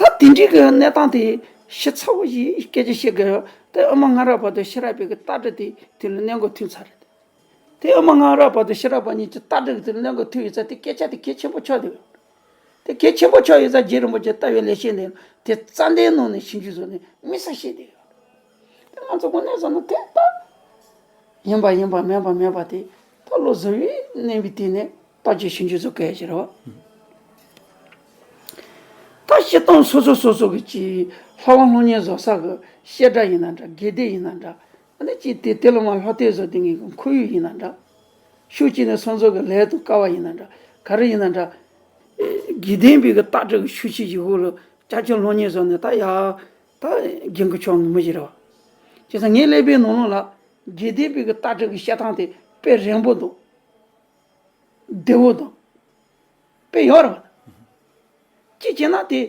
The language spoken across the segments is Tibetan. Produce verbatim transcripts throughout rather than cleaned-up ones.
ད་དེ་འདྲའི་གི་གནས་སྟངས་དེ་ཤི་ཚ་བོ་ཞིག་སྐད་ཆ་བཤད་དགོས་ཡོད། དེ་ཨ་མ་ང་ར་བར་དུ་ཤེས་རབ་པའི་གི་རྟ་དྲེལ་དེ་དེ་ལ་གནས་མགོ་ཐུག་ཚར་རེད། དེ་ཨ་མ་ང་ར་བར་དུ་ཤེས་རབ་པ་གཉིས་ཀྱི་རྟ་དྲེལ་གྱི་དེ་ལ་གནས་མགོ་ཐུག་ཡོད་ཙང་དེ་སྐད་ཆ་དེ་གལ་ཆེན་པོ་ཆགས་བསྡད་ཡོད། དེ་གལ་ཆེན་པོ་ཆགས་ཡོད་ཙང་རྗེ་རིན་པོ་ཆེ་ལྟ་བའི་ལེགས་བཤད་འདི་དེ་རྩ་འདིའི་ནང་ནས་ཞིབ་འཇུག་བཟོས་ནས་དམིགས་བསལ་བཤད་བསྡད་ཡོད། དེ་ང་ཚོ་དངོས་གནས་བཟོ་ན་དེ་ལྟ། ཡིན་པ་ཡིན་པ་མིན་པ་མིན་པ་དེ་ད་བློ་གཟུ་བའི་གནས་པའི་སྟེང་ནས་བརྟག་དཔྱད་ཞིབ་འཇུག་བཟོ་དགོས་ཀྱི་རེད་བ། ད་སྤྱིར་བཏང་སོ་སོ་སོ་སོ་གི་ཅིག་ལྷ་བ་སློབ་གཉེར་བཟོ་ས་གི་བཤད་གྲྭ་ཡིན་ན་འདྲ། དགེ་སྡེ་ཡིན་ན་འདྲ། ཨ་ནི་ཅིག་དེ་དེ་ལ་མ་ལྷོ་གཏེར་བཟོ་དེ་ངེད་ཀྱི་ཁོར་ཡུག་ཡིན་ན་འདྲ། ཤུགས་གཅིག་ནས་སོང་ཚོ་གི་ལས་དང་ཀ་བ་ཡིན་ན་འདྲ། ག་རེ་ཡིན་ན་འདྲ། དགེ་ལྡན་པའི་གི་རྟ་དྲེལ་གི་ཤུགས་ཆེ་ཞིག་འོག་ལ་ཅག་ཅག་སློབ་གཉེར་བཟོ་ནས་ད་ཡ། ད་རྒན་གི་ཆོག་ནི་མི་ཞིག་རེད་བ། བྱས་ཙང་ངའི་ཀླད་པའི་ནང་ལོགས་ལ་དགེ་ལྡན་པའི་གི་རྟ་དྲེལ་གི་བཤད་སྟངས་དེ་དཔེ་རན་པོ་འདུག་བདེ་བོ་དང་། དཔེ་ཡོད་རེད་བ། གཅིག་བྱས་ན་དེ་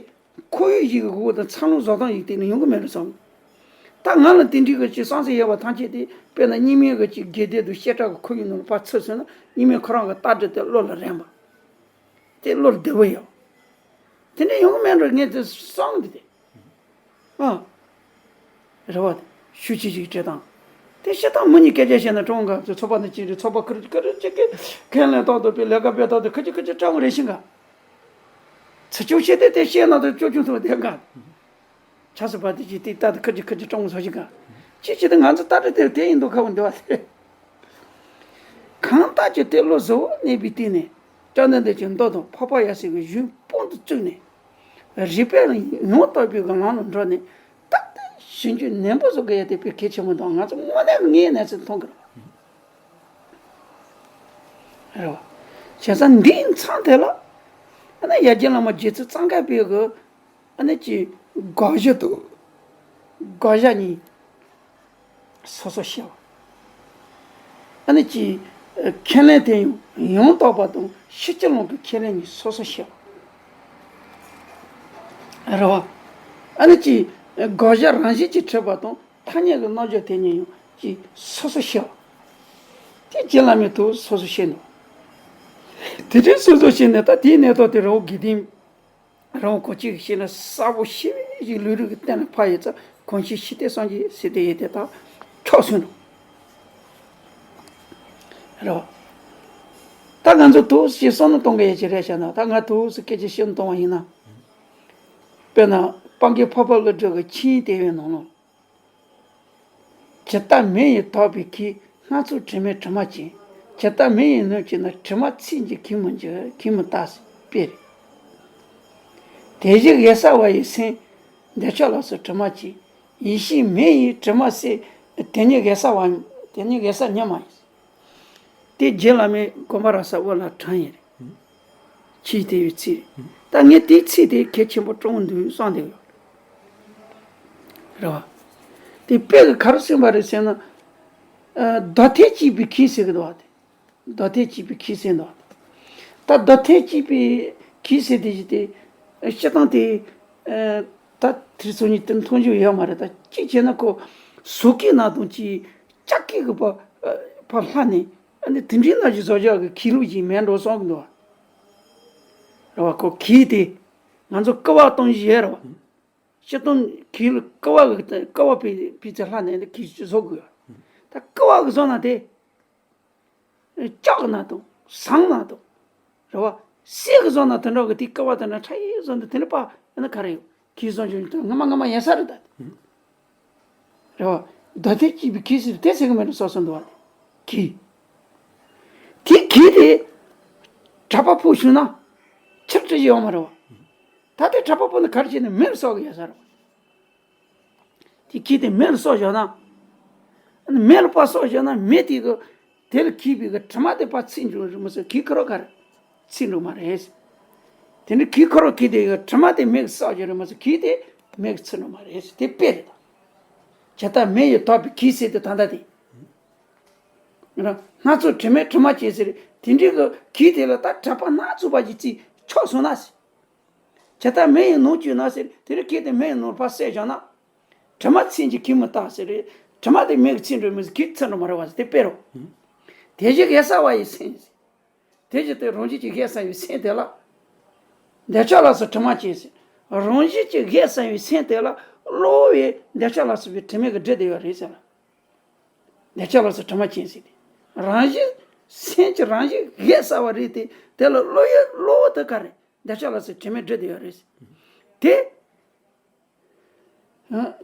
ཁོར་ཡུག་ཞིག་གི་འོག་དང་འཚར་ལོངས་བཟོ་སྟངས་ཡིག་སྟེང་ནས་ཡོང་གི་མེད་རེད་བསམ། ད་ང་ལ་དེ་འདྲའི་གི་ཅིག་བསམ་ཚུལ་ཡོད་པ་ཐམས་ཅད་དེ་དཔེར་ན་རྙིང་མའི་གི་ཅིག་དགེ་སྡེ་དང་བཤད་གྲྭ་གི་ཁོར་ཡུག་ནང་ལ་ཕར་ཚུད་སོང་ན་རྙིང་མའི་ཁོ་རང་གི་ལྟ་གྲུབ་དེ་བློ་ལ་རན་པ། དེ་བློ་ལ་བདེ་བོ་ཡོད། དེ་འདྲ་ཡོང་གི་མེད་འགྲོ་ངས་དེ་བསམ་གི་འདུག་སྟེ། ཨ། རེད་བ། ཤུགས་ཆེ་ཞིག་བྲིས་དང་། དེ་བཤད་སྟངས་མི་གཉིས་སྐད་ཆ་བཤད་ན་ཀྲུང་ག་ཚོ་ཚོགས་པ་འདི་གཅིག་རེད། ཚོགས་པ་ཁུར་ཁུར་གཅིག་གི་ཁས་ལེན་ཐོག་ཏུ་པའི་ལས་ཀ་སྤེལ་ཐོག་ཏུ་ཁུར་གཅིག་ཁུར་གཅིག་སྤྲང་བོ་རེ་ཞིག་ག་ཚིག་ཆུང་བཤད་དེ་དེ་བཤད་ན་དུ་ཅོ་ཆུང་ཐུབ་དེ་ག་ཆ་སུ་བ་དེ་གཅིག་དེ་ལྟ་དུ་ཁུར་གཅིག་ཁུར་གཅིག་སྤྲང་བོ་ཚོ་ཞིག་ག་ཅི་ཅི་དེ་ང་ཚོ་ལྟ་དུ་དེ་དེ་ཡིན་འདུག་ཁ་བོ་འདི་བ་དེ། གང་ལྟར་གྱི་དེ་བློ་གཟུ་བོ་གནས་པའི་སྟེང་ནས་སྐྱབས་གནས་འདི་ཀྱི་མདོ་དང་འཕགས་པ་ཡབ་སྲས་ཀྱི་གཞུང་དཔང་དུ་བཙུགས་ནས། རིགས་པས་ཡང་དག་པའི་གི་ལམ་ལ་འགྲོ་ནས་ཏག་ཏག་ཞིབ་འཇུག་ནན་པོ་བཟོ་དགོས་ཡ་དེ་དཔེ་གལ་ཆེན་པོ་འདུག་ང་ཚོ་དངོས་གནས་ངའི་གནས་ཚུལ་མཐོང་གི་རེད་བ། རེད་བ། བྱས་ཙང་འདིའི་མཚམས་དེ་ལ་ཨ་ནི་ཡ་རྒྱལ་བླ་མ་རྗེ་བཙུན་གཙང་ཁ་པའི་གི་ཨ་ནི་ཅིག་དགག་གཞི་འདུག་དགག་བཞག་གཉིས། སོ་སོ་ཤེས་པ། ཨ་ནི་ཅིག་ཁས་ལེན་དེ་ཡང་ཡང་དག་པ་དང་ཕྱིན་ཅི་ལོག་གི་ཁས་ལེན་གཉིས་སོ་སོ་ཤེས་པ། རེད་བ། ཨ་ནི་ཅིག་དགག་བཞག་རང་བཞིན་གྱིས་གྲུབ་པ་དང་ཐ་སྙད་ཀྱི་རྣམ་འཇོག་དེ་གཉིས་ཡང་ཅིག་སོ་སོ་ཤེས་པ། དེ་རྗེ་བླ་མའི་ཐུགས་སོ་སོ་ཤེས་འདུག་དེ་འདྲའི་སོ་སོ་ཤེས་ནས་ད་དེའི་གནས་ཐོག་དེ་རི་བོ་དགེ་ལྡན། རང་གོ་གཅིག་ཤེས་ན་གསལ་པོ་ཞེ་པོ་ཞིག་ལུས་རིགས་ཀྱི་སྟེང་ལ་ཕར་ཡོད་ཙང་གང་ཞིག་ཤེས་ཏེ་སངས་རྒྱས་ཟེར་དེ་ཡོད་དེ་དག་ཆོག་སོང་འགྲོ། རེད་བ། ད་ང་ཚོ་དུས་ཅིག་བསམ་བློ་གཏོང་གི་ཡོད་ཀྱི་རེད་བྱས་ན་ད་ང་དུས་སུ་སྐད་ཆ་བཤད་གཏོང་བ་ཡིན་ན། དཔེར་ན་སྤང་གི་འཕགས་པ་ཀླུ་སྒྲུབ་ཀྱི་ཆིངས་དེ་བའི་ནང་ལ། ཇི་ལྟར་མེ་ཡིས་དག་པའི་གོས། སྣ་ཚོགས་དྲི་མས་དྲི་མ་བཅས། ཇི་ལྟར་མེ་ཡི་ནུབ་བྱེད་ན། དྲི་མ་ཚིག་གིས་གོས་མི་འགྱུར་གོས་མི་དག་ཟེར་དཔེ་རེད། དེ་བཞིན་ཡལ་ས་བ་ཡི་སེམས། འདོད་ཆགས་ལ་སོགས་དྲི་མ་བཅས། ཡེ་ཤེས་མེ་ཡིས་དྲི་མ་བསྲེགས། དེ་ཉིད་ཡལ་ས་བ། དེ་ཉིད་ཡལ་ས་ཉིད་མ་ཡིན། དེ་རྗེ་བླ་མའི་དགོངས་པ་རབ་གསལ་དབུ་ལ་དྲངས་ཡིན་རེད། ཆེས་དེ་བའི་ཚིག་རེད། ད་ངས་དེའི་ཚིག་དེ་གལ་ཆེན་པོ་སྤྲོ་བོ་འདུག་བསམ་བསྡད་ཡོད། རེད་བ། དེ་དཔེ་གི་ག་རེ་གསུངས་པ་རེད་ཟེར་ན། ཨ། རྡོ་ཐལ་གཅིག་པའི་གོས་ཟེར་གི་འདུག་བ་དེ། རྡོ་ཐལ་གཅིག་པའི་གོས་ཟེར་འདུག་བ། ད་རྡོ་ཐལ་གཅིག་པའི་གོས་ཟེར་དེ་ཞིག་དེ། སྤྱིར་བཏང་དེ། ཨ། ད་དེ་ཚོ་གཉིས་དེ་མཐོང་རྒྱུ་ཡོད་མ་རེད། ད་གཅིག་བྱས་ན་ཁོ་ཟོག་གོས་ནང་དང་གཅིག་ལྕགས་གོས་གི་པ། ཨ། པ་ལྷག་ནས་ཨ་ནི་དེ་འདྲའི་ནང་བཞིན་བཟོ་བཞག་གི་གོས་ལུགས་ཅིག་མེད་འགྲོ་བསམ་གི་འདུག་བ། རེད་བ། ཁོ་གོས་དེ་ང་ཚོ་ཀ་བ་གཏོང་གི་ཡོད་རེད་བ། སྤྱིར་བཏང་གོས་ལ་ཀ་བ་གི་ཀ་བ་པའི་པའི་ཚེ་ལྷག་ནས་ནི་གོས་ཅིག་བཟོ་དགོས། ད་ཀ་བ་གི་བཟོ་ན་དེ་ལྕགས་གི་ནང་དང་ཟངས་ནང་དང་། རེད་བ། གསེར་གི་བཟོ་ན་དེ་འདྲ་གི་དེ་ཀ་བ་དེ་འདྲ་ཁྲ་ཡིས་བཟོ་ན་དེ་འདྲ་པ་ཡིན་ན་ག་རེ་ཡོད། གོས་བཟོ་རྒྱུ་ནི་ངོ་མ་ངོ་མ་ཡིན་ས་རེད་ད། རེད་བ། རྡོ་ཐལ་གཅིག་པའི་གོས་ཟེར་དེ་ཟེར་གི་མེད་ལ་སོགས་སུ་འདུག་བ། གོས། དེ་གོས་དེ་གྲྭ་པ་ཕུད་བྱུང་ན་ཕྱིར་སྤྲད་ཡོད་མ་རེད་བ། ད་ལྟའི་གྲྭ་པ་ཕུད་ན་ག་རེ་བྱས་ནས་མེ་ལ་གསོག་གི་ཡོད་ས་རེད་བ། དེ་གོས་དེ་མེ་ལ་གསོག་བཞག་ན། མེ་ལ་ཕར་གསོག་བཞག་ན་མེ་དེ་གི་དེ་ལ་གོས་པའི་གི་དྲི་མ་དེ་ཕར་ཚིག་འགྲོ་རེད་མ་ཟད་གོས་ཁོ་རང་ག་རེ་ཚིག་འགྲོ་མ་རེད། དེ་ནི་གོས་ཁོ་རང་གོས་དེ་གི་དྲི་མ་དེ་མེ་གིས་གསོག་བཞག་རེད་མ་ཟད་གོས་དེ་མེ་གིས་ཚིག་འགྲོ་མ་རེད། དེ་དཔེ་རེད་ད། ཇི་ལྟར་མེ་ཡིས་དག་པའི་གོས་ཟེར་དེ་ད་ལྟ་དེ། སྣ་ཚོགས་དྲི་མས་དྲི་མ་བཅས་ཟེར་དེ་འདྲའི་གི་གོས་དེ་ལ་ད་གྲྭ་པ་སྣ་ཚོགས་པ་ཞིག་ཚིག་ཆགས་སོང་ན་ཟེར། ཇི་ལྟར་མེ་ཡི་ནུབ་བྱེད་ན་ཟེར་དེ་རིང་གོས་དེ་མེ་ཡི་ནུབ་ཕར་བསྲེགས་བཞག་ན། དྲི་མ་ཚིག་གིས་གོས་མི་དག་ཟེར་རེད། དྲི་མ་དེ་མེ་གིས་ཚིག་འགྲོ་མི་ཟེར་གོས་ཚིག་འགྲོ་མ་རེད་བ་ཟེར་དེ་དཔེ་རོ། དེ་བཞིན་ཡལ་ས་བ་ཡི་སེམས་ཟེར། དེ་བཞིན་དེ་རང་བཞིན་གྱིས་ཡལ་ས་བའི་སེམས་དེ་ལ། འདོད་ཆགས་ལ་སོགས་དྲི་མ་བཅས་ཟེར། རང་བཞིན་གྱིས་བཞག་བསམ་པའི་སེམས་དེ་ལ་གློ་བའི་འདོད་ཆགས་ལ་སོགས་པའི་དྲི་མས་གིས་བསྒྲིབས་བསྡད་ཡོད་རེད་ཟེར་ལ། འདོད་ཆགས་ལ་སོགས་དྲི་མ་ཅན་ཟེར་ཏེ། རང་བཞིན། སེམས་ཀྱིས་རང་བཞིན་བཞག་བསམ་པ་རེད་དེ། དེ་ལ་གློ་ཡི་གློ་བོ་དེ་ག་རེ། འདོད་ཆགས་ལ་སོགས་དྲི་མས་བསྒྲིབས་བསྡད་ཡོད་རེད་ཟེར། དེ།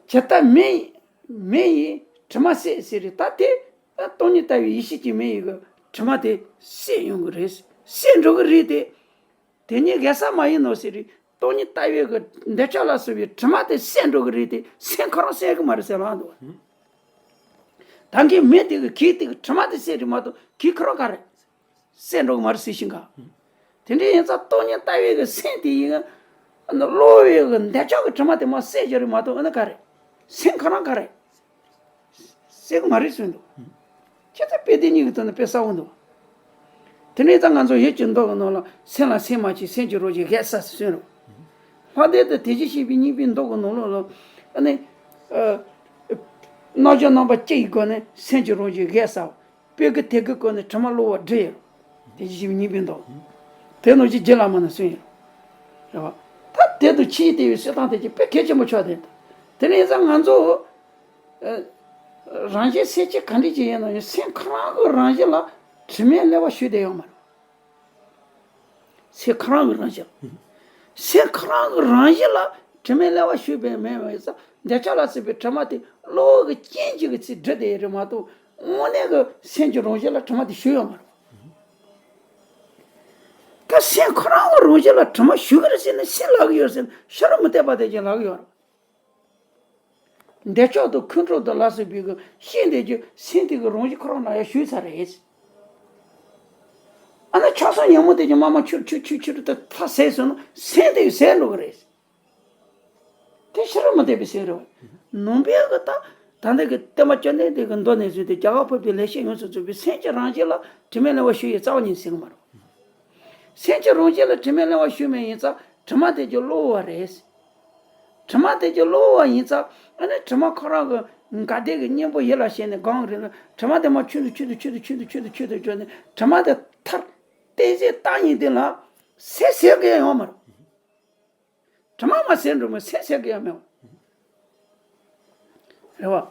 ཇི་ལྟར་མེ་ཡིས། མེ་ཡིས་དྲི་མ་བསད་ཟེར་རེད། ད་དེ་སྟོང་ཉིད་ལྟ་བའི་ཡེ་ཤེས་ཀྱི་མེ་ཡིས་གི་དྲི་མ་དེ་བསད་ཡོང་གི་རེད། བསད་འགྲོ་གི་རེད་དེ། དེ་ཉིད་བཞག་བསམ་མ་ཡིན་ནོ་ཟེར་རེད། སྟོང་ཉིད་ལྟ་བའི་གི་འདོད་ཆགས་ལ་སོགས་པའི་དྲི་མ་དེ་བསད་འགྲོ་གི་རེད་དེ། སེམས་ཁོ་རང་བསད་གི་མ་རེད་ཟེར་ལབ་འདུག་ད་གིན་མེ་དེ་གིས་གོས་དེ་གི་དྲི་མ་དེ་བསད་རེད་མ་གཏོགས་གོས་ཁོ་རང་ག་རེ། བསད་འགྲོ་གི་མ་རེད་ཟེར་ཞིང་ག། དེ་འདྲ་ཡིན་ཙང་སྟོང་ཉིད་ལྟ་བའི་གི་སེམས་དེ་ཡིན། ཨ་ནི་གློ་བའི་གི་འདོད་ཆགས་ཀྱི་དྲི་མ་དེ་མར་བསད་རྒྱུ་རེད་མ་གཏོགས་ཨ་ནི་ག་རེ། སེམས་ཁོ་རང་ག་རེ། བསད་གི་མ་རེད་གསུངས་འདུག་ཁྱེད་ཚོ་དཔེ་དེ་གཉིས་ཀྱི་དོན་ནི་དཔེ་གསལ་བོ་འདུག་དེ་ནས་ད་ང་ཚོ་ཡིད་ཀྱི་མདོ་གི་ནང་ལ་སེམས་ལ་སེམས་མ་མཆིས་སེམས་ཀྱི་རང་བཞིན་བཞག་བསམ་ཟེར་གསུངས་རོ། ལྷ་ལྡན་དུ་དེ་བཞིན་གཤེགས་པའི་སྙིང་པོའི་མདོ་གི་ནང་ལོགས་ལ་ཨ་ནི། ཨ། རྣམ་གཞག་རྣམ་པ་སྤྱི་ཡི་སྒོ་ནས་སེམས་ཀྱི་རང་བཞིན་བཞག་བསམ། སྤུ་གུ་དེ་གི་སྐོར་ནས་དྲི་མ་གློ་བོ་བསྒྲིབས་ཡོད། དེ་བཞིན་གཤེགས་པའི་སྙིང་པོའི་མདོ། དེ་ནང་བཞིན་རྗེ་བླ་མ་ནས་གསུངས་ཡོད། རེད་བ། ད་དེ་དུ་ཆེས་དེ་བའི་གསོལ་སྟངས་དེ་ཅིག་དཔེ་གལ་ཆེན་པོ་ཆགས་བསྡད་འདུག་དེ་ནས་ཡིན་ཙང་ང་ཚོ། ཨ། རང་བཞིན་སེམས་ཅན་ག་འདྲ་ཅིག་ཡིན་ན་ཡང་སེམས་ཁོ་རང་གི་རང་བཞིན་ལ་དྲི་མས་བསླད་པ་ཞུགས་བསྡད་ཡོད་མ་རེད། སེམས་ཁོ་རང་གི་རང་བཞིན། སེམས་ཁོ་རང་གི་རང་བཞིན་ལ་དྲི་མས་བསླད་པ་ཞུགས་པའི་མེད་པ་ཡིན་ཙང་འདོད་ཆགས་ལ་སོགས་པའི་དྲི་མ་དེ་གློ་བོ་གི་རྐྱེན་གྱིས་གི་ཚིག་བསྒྲིབས་བསྡད་ཡོད་རེད་མ་གཏོགས་དངོས་གནས་ཀྱི་སེམས་ཀྱི་རང་བཞིན་ལ་དྲི་མ་དེ་ཞུགས་ཡོད་མ་རེད། ད་སེམས་ཁོ་རང་གི་རང་བཞིན་ལ་དྲི་མ་ཞུགས་ཀྱི་རེད་ཟེར་ནས་སུས་ལབ་ཀྱི་ཡོད་ཟེར་ན་ཤེས་རབ་མུ་སྟེགས་པ་དེ་གིས་ལབ་ཀྱི་ཡོད་རེད། འདོད་ཆགས་དང་ཁོང་ཁྲོ་དང་ལ་སོགས་པའི་གི་ཤེས་འདོད་ཀྱི་སེམས་དེ་གི་རང་བཞིན་ཁོ་རང་ལ་ཡང་ཞུགས་ཚར་རེད། ཨ་ནི་ཆགས་སོགས་ཉོན་མོངས་དེ་གི་མར་མར་ཆུར་ཆུར་ཆུར་ཆུར་དུ་ཐག་ཟད་སོང་ན་སེམས་དེ་ཡང་ཟད་འགྲོ་གི་རེད། དེ་ཤེས་རབ་མུ་སྟེགས་པས་ཟེར་རེད་བ། ནང་པའི་གི་ད་ད་ལྟ་གི་བསྟན་པ་བཅོམ་ལྡན་འདས་ཀྱི་མདོ་ནས་བཟུང་སྟེ་རྒྱ་གར་འཕགས་པའི་ལེགས་བཤད་ཡོངས་སུ་རྫོགས་པའི་སེམས་ཀྱི་རང་བཞིན་ལ་དྲི་མས་བསླད་པ་ཞུགས་ཡོད་རྩ་བ་ཉིད་ཟེར་གི་མ་རེད། སེམས་ཀྱི་རང་བཞིན་ལ་དྲི་མས་བསླད་པ་ཞུགས་མེད་ཡིན་ཙང་དྲི་མ་དེ་ཀྱང་གློ་བོ་རེད། དྲི་མ་དེ་ཀྱང་གློ་བོ་ཡིན་ཙང་ཨ་ནི་དྲི་མ་ཁོ་རང་གི་འགལ་ཟླའི་གི་གཉེན་པོ་ཡིད་ལ་བྱས་ནས་གང་རེད་ལ་དྲི་མ་དེ་མར་ཆུང་དུ་ཆུང་དུ་ཆུང་དུ་ཆུང་དུ་ཆུང་དུ་ཆུང་དུ་འགྲོ་ནས་དྲི་མ་དེ་མཐར་གཏན་ཚིགས་བཏང་ཡིན་དེ་ལ་སེམས་ཟད་གི་ཡོད་མ་རེད། དྲི་མ་མ་ཟད་འགྲོ་མི་སེམས་ཟད་གི་ཡོད་མེད་པ། རེད་བ།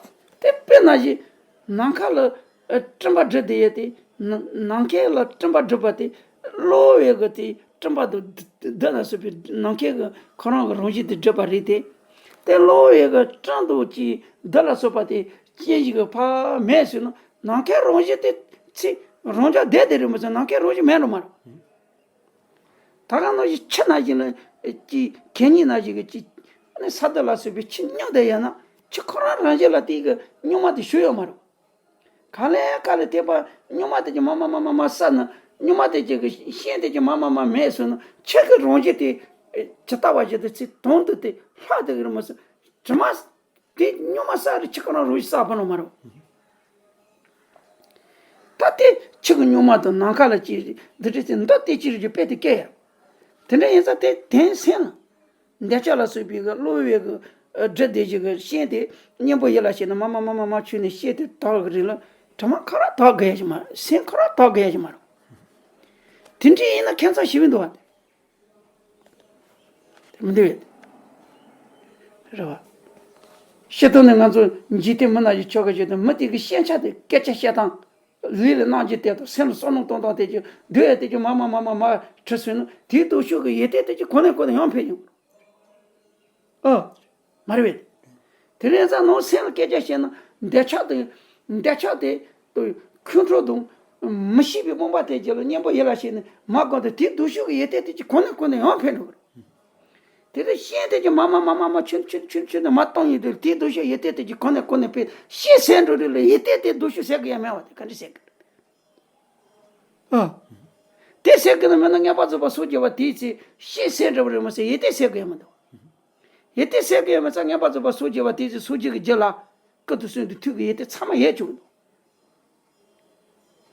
དེ་དཔེར་ན་བཞིན་ནམ་མཁའ་ལ་ཨ་སྤྲིན་པ་བསྒྲིབས་བསྡད་ཡོད་དེ། ནམ་ནམ་མཁའ་ལ་སྤྲིན་པ་བསྒྲིབས་པ་དེ་གློ་བའི་གི་དེ་སྤྲིན་པ་དང་རྡུལ་ལ་སོགས་པའི་ནམ་མཁའི་གི་ཁོ་རང་གི་རང་བཞིན་དེ་བསྒྲིབས་པ་རེད་དེ། དེ་གློ་བའི་གི་སྤྲིན་དང་གི་རྡུལ་ལ་སོགས་པ་དེ་རྐྱེན་ཞིག་གི་ཕར་མེད་ཟེར་ན་ནམ་མཁའི་རང་བཞིན་དེ་ཚེ་རང་འཇགས་བསྡད་དེ་རེད་མ་ཟད་ནམ་མཁའི་རང་བཞིན་མེད་འགྲོ་མ་རེད། ད་ག་ནང་བཞིན་ཆུ་ནང་བཞིན་ལ་ཀྱི་གད་སྙིགས་ནང་བཞིན་གྱི་ཀྱི་ཨ་ནི་ས་རྡུལ་ལ་སོགས་པའི་ཆུ་སྙོམས་བསྡད་ཡོད་ན་ཆུ་ཁོ་རང་རང་བཞིན་ལ་དེ་གི་སྙོམས་མ་དེ་ཞུགས་ཡོད་མ་རེད། གང་ལས་ག་ལས་དེ་བར་སྙོམས་མ་དེ་ཀྱི་མར་མར་མར་མར་མར་བསལ་ན་སྙོམས་མ་དེ་ཀྱི་གི་ཤེས་དེ་ཀྱི་མར་མར་མར་མེད་སོང་ན་ཆུ་གི་རང་བཞིན་དེ་ཇི་ལྟ་བ་བཞིན་དུ་ཚིག་དོན་དུ་དེ་ལྷག་དེ་གི་རེད་མ་སོང་དྲི་མ། དེ་སྙོམས་མ་བསལ་རེ་ཆུ་ཁོ་རང་རང་བཞིན་བསལ་ཕོད་ནོ་མ་རེད། ད་དེ་ཆུ་གི་སྙོམས་མ་དང་ནམ་མཁའ་ལ་ཅི་འདི་འདྲ་ཚེ་མདོ་དེ་ཅི་རིགས་ཀྱི་དཔེ་དེ་སྐྱེ་ཡ། དེ་འདྲ་ཡིན་ཙང་དེ་དེང་སེམས་ལ་འདོད་ཆགས་ལ་སོགས་པའི་གི་གློ་བའི་གི་སྒྲིབ་བསྡད་ཀྱི་གི་ཤེས་དེ་གཉེན་པོ་ཡིད་ལ་བྱས་ན་མར་མར་མར་མར་མར་ཆུད་ནས་ཤེས་དེ་དག་གི་རིང་ལ་དྲི་མ་ཁོ་རང་དག་དགོས་ཡ་ཞིག་མ་རེད། སེམས་ཁོ་རང་དག་དགོས་ཡ་ཞིག་མ་རེད། དེ་འདྲ་ཡིན་ན་ཁྱད་མཚར་ཞིག་མི་འདུག་བ། དེ་མི་འདུག་བས། རེད་བ། སྤྱིར་བཏང་ནས་ང་ཚོ་འཇིག་རྟེན་མི་རྣམས་ཀྱི་ཆོ་ག་བྱེད་དུས་མི་དེ་གི་ཤེས་བྱ་དེ་སྐད་ཆ་བཤད་སྟངས། ལུས་ལ་གནང་རྒྱུ་དེ་དང་སེམས་ལ་བསམ་བློ་གཏོང་སྟངས་དེ་ཀྱི་འདོད་ཡ་དེ་ཀྱི་མ་མ་མ་མ་མ་བྲི་སོང་ན་དེའི་སྡུག་ཤོས་ཀྱི་ཡིད་བརྟན་དེ་ཀྱི་གོ་ནས་གོ་ནས་ཡང་འཕེལ་ཡོང་། ཨ། མ་རེད་བས། དེ་རེད་ཙང་ནང་སེམས་ལ་སྐད་ཆ་བཤད་ན་འདོད་ཆགས་དེ་འདོད་ཆགས་དེ་ཁོང་ཁྲོ་དང་མི་ཤེས་པའི་རྨོངས་པ་དེ་ཀྱི་ལ་གཉེན་པོ་ཡིད་ལ་བྱས་ནས་མ་གོ་དེ་དེའི་སྡུག་ཤོས་ཀྱི་ཡིད་བརྟན་དེ་ཀྱི་གོ་ནས་གོ་ནས་ཡང་འཕེལ་འགྲོ་གི་རེད། དེ་ལྟར་ཤེས་དེ་ཀྱི་མ་མ་མ་མ་མ་ཆུན་ཆུན་ཆུན་ཆུན་དུ་མ་གཏོང་ཡིན་དུས་དེའི་སྡུག་ཤོས་ཡིད་བརྟན་དེ་ཀྱི་གོ་ནས་གོ་ནས་འཕེལ་ཤེས་ཟད་འགྲོ་རེད་ལ་ཡིད་བརྟན་དེ་སྡུག་ཤོས་ཟད་གི་ཡ་མེད་བ་དེ་ག་འདྲ་ཟད་གི་རེད། ཨ། དེ་ཟད་གི་ན་མེད་ན་མངོན་པར་རྫོགས་པ་སངས་རྒྱས་པ་དེའི་ཚེ་ཤེས་ཟད་འགྲོ་བ་རེད་མ་ཟད་ཡིད་བརྟན་ཟད་གི་ཡ་མི་འདུག་ཡིད་བརྟན་ཟད་གི་ཡ་མེད་ཙང་མངོན་པར་རྫོགས་པ་སངས་རྒྱས་པ་དེའི་ཚེ་སངས་རྒྱས་ཀྱི་རྒྱུད་ལ་སྐུ་དང་གསུང་དང་ཐུགས་ཀྱི་ཡིད་བརྟན་ཚང་མ་ཡལ་བཅུག་འདུག་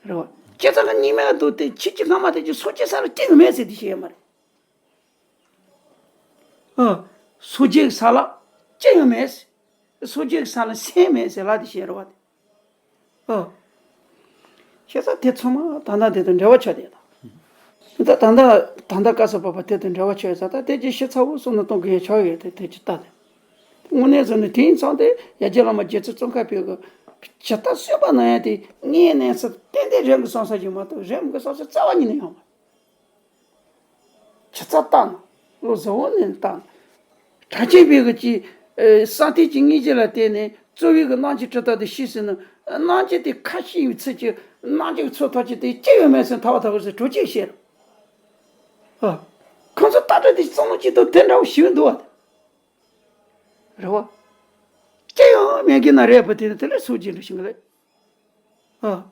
རེད་བ། ཁྱེད་ཚང་གི་གཉིས་མེད་དུ་དེ་ཁྱེད་ཀྱི་སྔ་མ་དེ་ཀྱི་སངས་རྒྱས་ས་ལ་སྐྱེ་གི་མེད་ཟེར་དེ་བཤད་ཡོད་མ་རེད། ཨ། སངས་རྒྱས་ཀྱི་ས་ལ་སྐྱེ་ཡོད་མེད་ཟེར། སངས་རྒྱས་ཀྱི་ས་ལ་སེམས་མེད་ཟེར་ལ་དེ་བཤད་རེད་བ་དེ། ཨ། ཁྱེད་ཚང་དེ་ཚང་མ་ད་ལྟ་དེ་དང་འབྲེལ་བ་ཆགས་བསྡད་དང་། ད་ད་ལྟ་ད་ལྟ་བཀའ་སྩལ་པ་པ་དེ་དང་འབྲེལ་བ་ཆོད་ཡོད་ས། ད་དེ་ཅི་ཤི་ཚ་བོ་སོང་ན་གཏོང་གི་ཡོད་ཆོག་ཡོད་དེ་དེ་ཅི་ལྟ་དེ། དངོས་གནས་བཟོ་ནས་དེ་ཡིན་ཙང་དེ་ཡ་རྒྱལ་བླ་མ་རྗེ་བཙུན་ཙོང་ཁ་པའི་གི་ཇི་ལྟར་གསོན་པ་ན་ཡང་དེ་དངོས་གནས་སུ་ཏན་ཏན་རེམ་གི་སོང་ས་ཞིག་མ་གཏོགས་རེམ་གི་སོང་ས་རྩ་བ་ཉིད་ནས་ཡོང་མ། ཇི་ལྟར་བལྟ་ན་བློ་གཟུ་བོ་ནས་བལྟ་ན། གྲགས་ཆེན་པའི་གི་ཅི་ས་མཐའི་ཅི་སྙིང་རྗེ་ལ་བརྟེན་ནས་གཙོ་བོའི་གི་རྣམ་འབྱེད་གྲུབ་རྟགས་དེ་ཤེས་ཟིན་ན། རྣམ་འབྱེད་དེ་ཁ་ཤས་ཡོད་ཚུལ་གྱི་རྣམ་འབྱེད་ཀྱི་ཚོགས་ཐམས་ཅད་དེ་ཅི་ཡོད་མེད་ཟིན་ཐར་བ་ཐར་བ་ཟེར་གྲོགས་ཅིག་བཤད་རོགས། ཨ། ཁོང་ཚོ་ལྟ་གྲུབ་དེ་བསམ་བློ་ཅིག་ཏུ་དེ་འདྲ་བོ་ཞིག་འདུག་བ། རེད་བ། ཅི་ཡང་མེད་གི་ན་རེད་པ་དེ་ནི་དེ་ལས་སུ་ཅི་འདྲ་ཞིག་ལས། ཨ།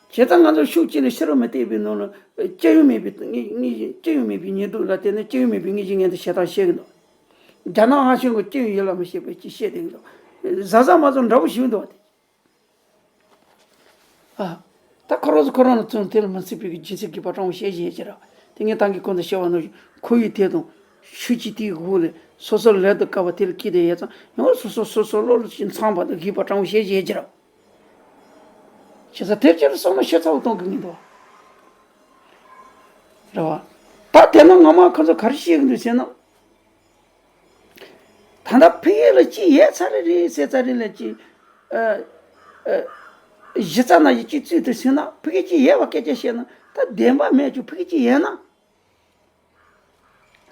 བྱས་ཙང་ང་ཚོ་ཤུགས་གཅིག་ལ་ཤི་རོ་མི་བལྟས་པའི་ནང་ལ་སྐྱེ་ཡུལ་མེད་པའི་ངེས་ངེས་སྐྱེ་ཡུལ་མེད་པའི་ཉེས་དུག་ལ་བརྟེན་ནས་སྐྱེ་ཡུལ་མེད་པའི་ངེས་ཤེས་ངན་དུ་ཞེ་སྡང་བཤད་གི་འདུག། རྒྱ་ནག་ཧ་ཤང་གི་སྐྱེ་ཡུལ་ཡིད་ལ་མི་བྱེད་པའི་ཅི་བཤད་དེ་གི་འདུག། གཟའ་གཟའ་མ་ཚོ་འདྲ་བོ་ཞིག་འདུག་བ་དེ། ཨ། ད་ཁོ་རང་ཚོ་ཁོ་རང་ལ་བཙོན་དེ་ལ་མི་སྲིད་པའི་གི་རྒྱུ་མཚན་གི་པ་དྲང་བཤད་བཞིན་ཡོད་ཀྱི་ར། དེ་ངས་ད་གིན་གོང་དུ་བཤད་པ་ནང་བཞིན་ཁོ་ཡི་དེ་དང་ཤུགས་ཀྱི་དེའི་འོག་ལས་སོ་སོ་ལས་དུ་དཀའ་བ་དེ་ལ་སྐྱིད་དེ་ཡོད་ཙང་ཡང་སོ་སོ་སོ་སོ་བློ་ལ་ཅི་འཚམ་པ་དང་གི་པ་དྲང་བཤད་བཞིན་ཡོད་ཀྱི་ར། བྱས་ཙང་དེར་ཅི་ལ་བསམ་བློ་ཤེས་ཚ་བོ་གཏོང་གི་མི་འདུག་རེད་བ། ད་དེ་ན་ངོ་མ་ཁོ་ཚོ་ག་རེ་བཤད་གི་འདུག་ཟེར་ན། ད་ལྟ་ཕ་གི་ལ་ཅི་ཡོད་ཚར་རེད་ཟེར་ཚར་རེད་ལ་ཅི། ཨ། ཨ། གཞི་རྩ་ན་ཡི་ཅི་བཙུད་དུ་ཟིན་ན་ཕ་གི་ཅི་ཡོད་པ་སྐད་ཆ་བཤད་ན་ད་བདེན་པ་མེད་ཅུ་ཕ་གི་ཅི་ཡོད་ན།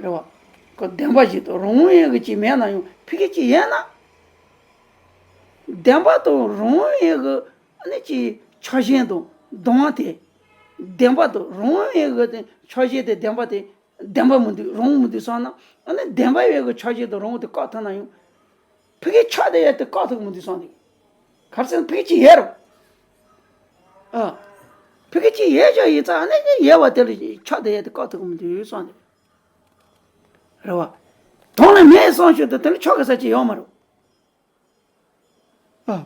རེད་བ། ཁོ་བདེན་པ་ཞིག་ཏུ་རང་དབང་ཡོད་གི་ཅི་མེད་ན་ཡང་ཕ་གི་ཅི་ཡོད་ན། བདེན་པ་དང་རང་དབང་ཡོད་གི་ཨ་ནི་ཅི་ཆགས་ཞེན་དང་སྡང་བ་དེ། བདེན་པ་དང་རང་དབང་ཡོད་གི་དེ་ཆགས་ཞེན་དེ་བདེན་པ་དེ། བདེན་པ་མི་འདུག་རང་མི་འདུག་བསམ་ན་ཨ་ནི་བདེན་པ་ཡོད་གི་ཆགས་ཞེན་དང་རང་དབང་དེ་བཀག་ཐུབ་ན་ཡང་། ཕ་གི་ཆགས་བསྡད་ཡ་དེ་བཀག་ཐུབ་མི་འདུག་བསམ་ནས། ག་རེ་ཟེར་ན་ཕ་གི་ཅི་ཡོད་རུང་། ཨ། ཕ་གི་ཅི་ཡོད་ཀྱང་ཡིན་ཙང་ཨ་ནི་ཅི་ཡོད་པ་དེ་ལ་ཆགས་བསྡད་ཡ་དེ་བཀག་ཐུབ་མི་འདུག་བསམ་ནས། རེད་བ། དོན་ལ་མེད་བསམ་ཞིག་ཏུ་དེ་ལ་ཆགས་གི་ས་ཅི་ཡོད་མ་རུང་། ཨ།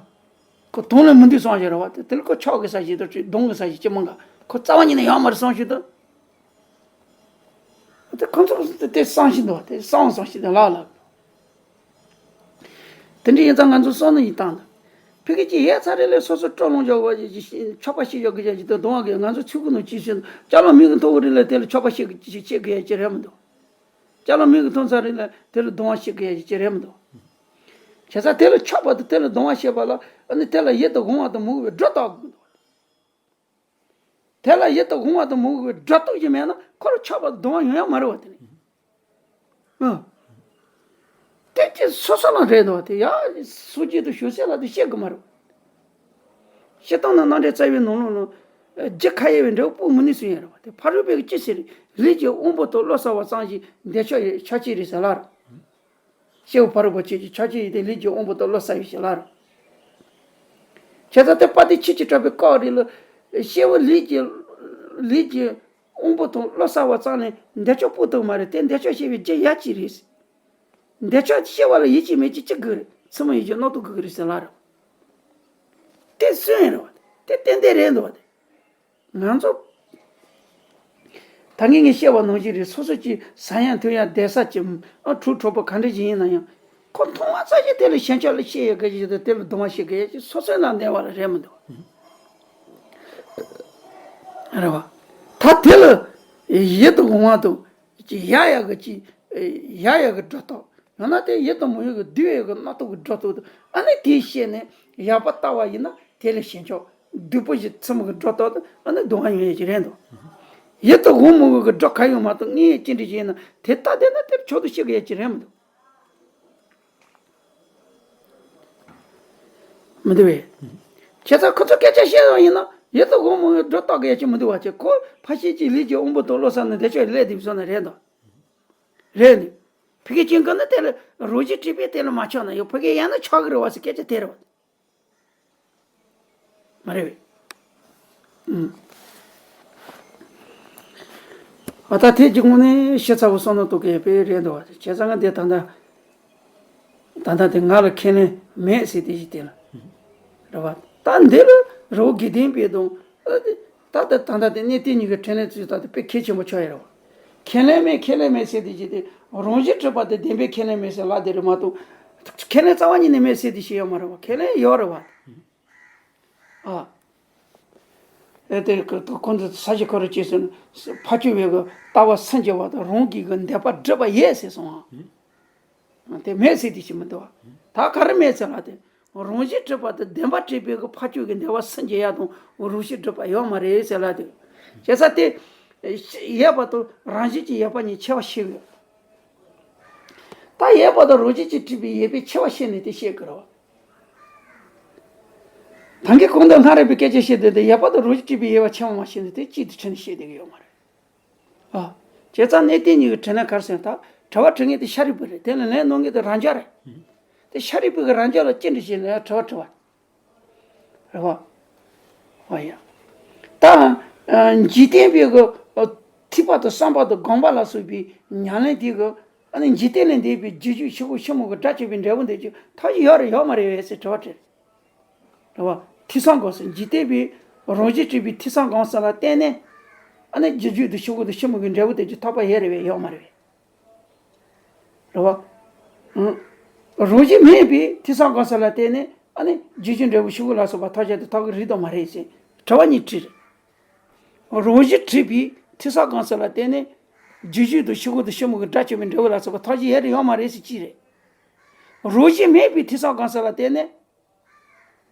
ཁོ་དོན་ལ་མི་འདུག་བསམ་ཞིག་རེད་བ། དེ་དེ་ལ་ཁོ་ཆགས་གི་ས་ཞིག་ཏུ་ཅི་སྡང་གི་ས་ཞིག་ཅི་མང་ག་ཁོ་རྩ་བ་ཉིད་ནས་ཡོད་མ་རུང་བསམ་ཞིག་ཏུ། དེ་ཁོ་ཚོ་དེ་བསམ་ཞིག་འདུག་བ། དེ་བསམ་བསམ་ཞིག་དེ་ལགས་ལགས། དེ་འདྲ་ཡིན་ཙང་ང་ཚོ་བསམ་བློ་ཡིན་བཏང་ན། ཕ་གི་ཅི་ཡོད་ཚར་རེད་ལས་སོ་སོ་སྤྲོ་ལོང་འཇོག་པ་ཆོག་པ་ཤེས་ཡོད་གི་ཅག་ཅིག་ཏུ་གདོང་བ་གི་ང་ཚོ་ཚུལ་ཁུ་ནང་ཅི་ཞིག་ཅ་ལག་མིག་གི་མཐོ་བོ་རེད་ལས་དེ་ལ་ཆོག་པ་ཤེས་གི་ཅི་ཤེས་གི་ཡ་ཅི་རེད་མི་འདུག། ཅ་ལག་མིག་གི་མཐོང་ཚར་རེད་ལ་དེ་ལ་གདོང་བ་ཤེས་གི་ཡ་ཅི་རེད་མི་འདུག། བྱས་ཙང་དེ་ལ་ཆགས་པ་དང་དེ་ལ་གདོང་བ་ཤེས་པ་ལ་ཨ་ནི་དེ་ལ་ཡིད་དུ་འོང་བ་དང་མི་འོང་བའི་སྒྲོ་བཏགས་དགོས་འདུག། དེ་ལ་ཡིད་དུ་འོང་བ་དང་མི་འོང་བའི་སྒྲོ་བཏགས་ཀྱི་མེད་ན་ཁོ་ལ་ཆགས་པ་དང་གདོང་བ་ཡོང་ཡ་མ་རེད་བ་དེ་ནི། ཨ། དེ་ཅི་སོ་སོ་ལ་རེད་འདུག་བ་དེ་ཡ་སོ་སྐྱེ་དང་ཞུ་སེ་ལ་དེ་བཤད་གི་མ་རེད་བ། སྤྱིར་བཏང་ན་རྣམ་འགྲེལ་རྩ་བའི་ནང་ལོགས་ལ། རྒྱུ་ཁ་ཡེ་བའི་འབྲས་བུ་སྤོ་མི་ནུས་སུ་ཡིན་རེད་བ། དེ་ཕ་རོལ་པོའི་ཅི་ཟེར། ལུས་ཀྱི་དབང་པོ་དང་བློ་གསལ་བ་ཙམ་ཞིག་འདོད་ཆགས་ཡི་ཆ་ཅི་རེད་ཟེར་ལ་ར། སྐྱེ་བོ་ཕ་རོལ་པོ་ཆོས་ཀྱི་ཆ་ཅི་ཡི་དེ་ལུས་ཀྱི་དབང་པོ་དང་བློ་གསལ་བའི་ཞེས་ལ་ར། བྱས་ཙང་དེ་དཔལ་ལྡན་ཆོས་ཀྱི་གྲགས་པའི་སྐབས་རེ་ལ། སྐྱེ་བོ་ལུས་ཀྱི། ལུས་ཀྱི་དབང་པོ་དང་བློ་གསལ་བ་ཙམ་ལས་འདོད་ཆགས་སྤོ་ཐུབ་མ་རེད་དེ་འདོད་ཆགས་སྐྱེ་བའི་རྒྱུ་ཡ་ཅི་རེད། འདོད་ཆགས་སྐྱེ་བ་ལ་ཡིད་ཀྱི་མེད་ཀྱི་ཅི་དགོས་རེད། ཚུལ་མིན་ཡིད་ཀྱི་རྣམ་རྟོག་དགོས་ཀྱི་རེད་ཟེར་ལ་རེད། དེ་སུན་རེད་བ། དེ་ཏན་ཏན་རེད་འདུག་བ་དེ། ང་ཚོ། ད་ངས་ངས་བཤད་པ་ནང་བཞིན་རེད། སོ་སོ་ཀྱི་ཟ་ཡང་འཐུང་ཡང་བསྡད་ས་ཀྱི་ཨ་གྲོགས་གྲོགས་པོ་ག་འདྲ་ཞིག་ཡིན་ན་ཡང་ཁོ་མཐོང་བ་ཙམ་ཞིག་དེ་ལ་ཞེན་ཆགས་ལ་སྐྱེ་ཡོད་གི་ཞིག་དང་དེ་ལ་སྡང་བ་སྐྱེ་གི་ཡོད་ཀྱི་སོ་སོའི་ནང་བསྡད་པ་ལ་རེད་མི་འདུག། རེད་བ། ད་དེ་ལ་ཡིད་དུ་འོང་བ་དང་། ཅིག་ཡ་ཡ་གི་ཅིག་ཡ་ཡ་གི་སྒྲོ་བཏགས། ཡང་ན་དེ་ཡིད་དུ་མི་འོང་གི་སྡུག་ཡ་གི་རྣམ་རྟོག་གི་སྒྲོ་བཏགས་དང་ཨ་ནི་དེའི་ཤེས་ནས་ཡག་པོ་ལྟ་བ་ཡིན་ན་དེ་ལ་ཞེན་ཆགས་སྡུག་པོ་ཞིག་ཚིམ་གི་སྒྲོ་བཏགས་དང་ཨ་ནི་སྡུག་བསྔལ་ཡོང་ཡ་ཅིག་རེད་འདུག། ཡིད་དུ་འོང་མི་འོང་གི་སྒྲོ་ག་ཡོང་མ་གཏོགས་ངས་ཅི་འདྲ་ཞིག་ཡིན་ན་དེ་ལྟ་བསྡད་ན་དེར་ཆོག་ཏུ་ཤེས་གི་ཡ་ཅིག་རེད་མི་འདུག། མི་འདུག་བས། བྱས་ཙང་ཁོ་ཚོ་སྐད་ཆ་བཤད་ཡོང་ཡིན་ན་ཡིད་དུ་འོང་མི་འོང་སྒྲོ་བཏགས་གི་ཡ་ཅིག་མི་འདུག་བ་ཅེ་ཁོ་ཕ་ཤེས་ཀྱི་ལུས་ཀྱི་དབང་པོ་དང་བློ་གསལ་ནས་བསྡད་ཆོག་ལས་འདི་བཟོ་ན་རེད་འདུག། རེད་འདུག། ཕ་གི་ཅན་གི་ནི་དེ་ལ་རང་བཞིན་གྲུབ་པའི་དེ་ལ་མ་ཆགས་ན་ཡང་ཕ་གི་ཡང་ན་ཆགས་གི་རེད་བ་ཟེར་སྐད་ཆ་དེ་རེད་བ། མ་རེད་བས། ཨུམ། ཨ་ད་དེ་གི་ངོ་ནས་ཤི་ཚ་བོ་བསམ་བློ་གཏོང་གི་ཡོད་པས་རེད་འདུག་བ། བྱས་ཙང་ང་འདི་ད་ལྟ། ད་ལྟ་དེ་ང་ལ་ཁས་ལེན་མེད་ཟེར་དེ་ཞིག་དེ་ལ། རེད་བ། ད་འདི་ལ་རི་བོ་དགེ་ལྡན་པའི་དང་། ད་ད་ད་ལྟ་དེ་གནས་བརྟན་གཉིས་ཀྱི་འཕྲིན་ལས་ཚུལ་ད་དེ་དཔེ་གལ་ཆེན་པོ་ཆགས་ཡོད་རེད་བ། ཁས་ལེན་མེད་ཁས་ལེན་མེད་ཟེར་དེ་ཞིག་དེ་རང་བཞིན་གྲུབ་པ་དེ་བདེན་པའི་ཁས་ལེན་མེད་ཟེར་ལབ་དེ་རེད་མ་གཏོགས། ཁས་ལེན་རྩ་བ་ཉིད་ནས་མེད་ཟེར་དེ་ཞིག་ཡོད་མ་རེད་བ། ཁས་ལེན་ཡོད་རེད་བ། ཨ། དེ་དེ་གི་ཁོང་ཚོ་ས་གཞི་ཁོ་ར་བཅས་སོང་ཕ་ཆོས་པའི་གི་ལྟ་བ་སུན་འབྱིན་པ་དང་རང་གི་གི་བདེན་པ་སྒྲུབ་པ་ཡིན་ཟེར་སོང་ཨ། དེ་མེད་ཟེར་དེ་ཞིག་མི་འདུག་བ། ད་ག་རེ་མེད་ཟེར་ལ་དེ། རང་བཞིན་སྒྲུབ་པ་དང་བདེན་པ་སྒྲུབ་པའི་གི་ཕ་ཆོས་ཀྱི་བདེན་པ་སུན་འབྱིན་ཡ་དང་རང་བཞིན་སྒྲུབ་པ་ཡོད་མ་རེད་ཟེར་ལ་དེ། བྱས་ཙང་དེ། ཡོད་པ་དང་རང་བཞིན་གྱི་ཡོད་པ་གཉིས་ཕྱེ་བ་ཤེས་དགོས། ད་ཡོད་པ་དང་རང་བཞིན་གྱིས་གྲུབ་པའི་ཡོད་པའི་ཕྱེ་བ་ཤེས་ནས་དེ་ཤེས་དགོས་རེད་བ། ད་གིན་གོང་དུ་སྔ་རབས་པའི་སྐད་ཆ་བཤད་དུས་དེ་ཡོད་པ་དང་རང་བཞིན་གྲུབ་པའི་ཡོད་པ་ཕྱེ་བ་མ་ཤེས་ནས་དེ་གཅིག་ཏུ་དྲིལ་ནས་བཤད་བསྡད་ཀྱི་ཡོད་མ་རེད། ཨ། བྱས་ཙང་གནས་བརྟན་གཉིས་ཀྱི་དྲིས་ལན་ག་རེ་ཟེར་ན་ད་དྲི་བ་དྲི་མཁན་དེ་ཤཱ་རིའི་བུ་རེད། དེ་ལ་ལན་གནང་མཁན་དེ་རང་ཅག་རེད། དེ་ཤཱ་རིའི་བུ་གིས་རང་ཅག་ལ་ཅི་འདྲ་ཞིག་ལན་དྲི་བ་དྲི་བ། རེད་བ། ཨ་ཡ། ད། ཨ། འཇིག་རྟེན་པའི་གི། ཨ། ཐོས་པ་དང་བསམ་པ་དང་སྒོམ་པ་ལ་སོགས་པའི་ཉམས་ལེན་དེ་གི། ཨ་ནི་འཇིག་རྟེན་ལས་འདས་པའི་རྒྱུ་རྒྱུད་ཕྱི་དགོས་ཕྱི་མོ་གི་སྒྲ་བཅས་པའི་འབྲས་བུ་འདོད་རྒྱུ་ཐབས་ཤེས་ཡོད་རེད་ཡོད་མ་རེད་ཟེར་དྲི་བ་དྲིས། རེད་བ། ཐོས་བསམ་སྒོམ་གསུམ་འཇིག་རྟེན་པའི་རང་བཞིན་གྲུབ་པའི་ཐོས་བསམ་སྒོམ་གསུམ་ལ་བརྟེན་ནས། ཨ་ནི་རྒྱུ་རྒྱུད་དང་ཕྱི་དགོས་དང་ཕྱི་མོ་གི་འབྲས་བུ་འདོད་རྒྱུ་ཐོབ་པ་ཡོད་རེད་བས་ཡོད་མ་རེད་བས། རེད་བ། ཨང་། རང་བཞིན་མེད་པའི་ཐོས་བསམ་སྒོམ་གསུམ་ལ་བརྟེན་ནས་ཨ་ནི་རྒྱུ་རྒྱུད་འབྲས་བུ་ཕྱི་དགོས་ལ་སོགས་པ་ཐོབ་བྱ་དེ་ཐོབ་ཀྱི་རེད་དམ་མ་རེད་ཟེར་དྲི་བ་གཉིས་དྲིས་རེད། རང་བཞིན་གྲུབ་པའི་ཐོས་བསམ་སྒོམ་གསུམ་ལ་བརྟེན་ནས་རྒྱུ་རྒྱུད་དང་ཕྱི་དགོས་དང་ཕྱི་མོ་གི་སྒྲ་བཅས་པའི་འབྲས་བུ་ལ་སོགས་པ་ཐོབ་བྱ་ཡོད་རེད་ཡོད་མ་རེད་ཟེར་གཅིག་རེད། རང་བཞིན་མེད་པའི་ཐོས་བསམ་སྒོམ་གསུམ་ལ་བརྟེན་ནས།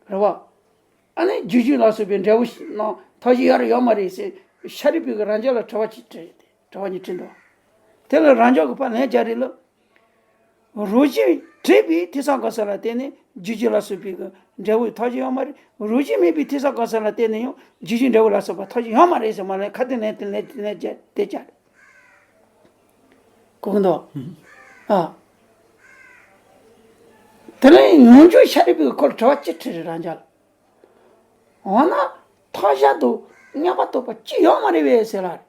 རེད་བ། ཨ་ནི་རྒྱུ་རྒྱུད་ལ་སོགས་པའི་འབྲས་བུ་རྣམས་ཐོབ་བྱ་ཡོད་རེད་ཡོད་མ་རེད་ཟེར་ཤཱ་རིའི་བུ་གིས་རང་ཅག་ལ་དྲི་བ་གཅིག་དྲིས་ཏེ་དྲི་བ་གཉིས་དྲིས་འདུག་དེ་ལ་རང་ཅག་གིས་ཕར་ལན་རྒྱག་རེད་ལ། རང་བཞིན་གྲུབ་པའི་ཐོས་བསམ་སྒོམ་གསུམ་ལ་བརྟེན་ནས་རྒྱུ་རྒྱུད་ལ་སོགས་པའི་གི་འབྲས་བུ་ཐོབ་བྱ་ཡོད་མ་རེད། རང་བཞིན་མེད་པའི་ཐོས་བསམ་སྒོམ་གསུམ་ལ་བརྟེན་ནས་ཡང་རྒྱུ་རྒྱུད་འབྲས་བུ་ལ་སོགས་པ་ཐོབ་བྱ་ཡོད་མ་རེད་ཟེར་མ་ལན་ཁ་ཏོན་ལན་དེ་ལན་དེ་ལན་རྒྱག་དེ་རྒྱག་རེད། གོ་གི་འདུག་ཨ། དེ་ནས་ཡང་བསྐྱར་ཤཱ་རིའི་བུས་ཁོ་ལ་དྲི་བ་གཅིག་དྲིས་རེད་རང་ཅག་ལ། འོ་ན་ཐོབ་བྱ་དང་མངོན་པར་རྟོགས་པ་གཅིག་ཡོད་མ་རེད་པས་ཟེར་ལ། རེད་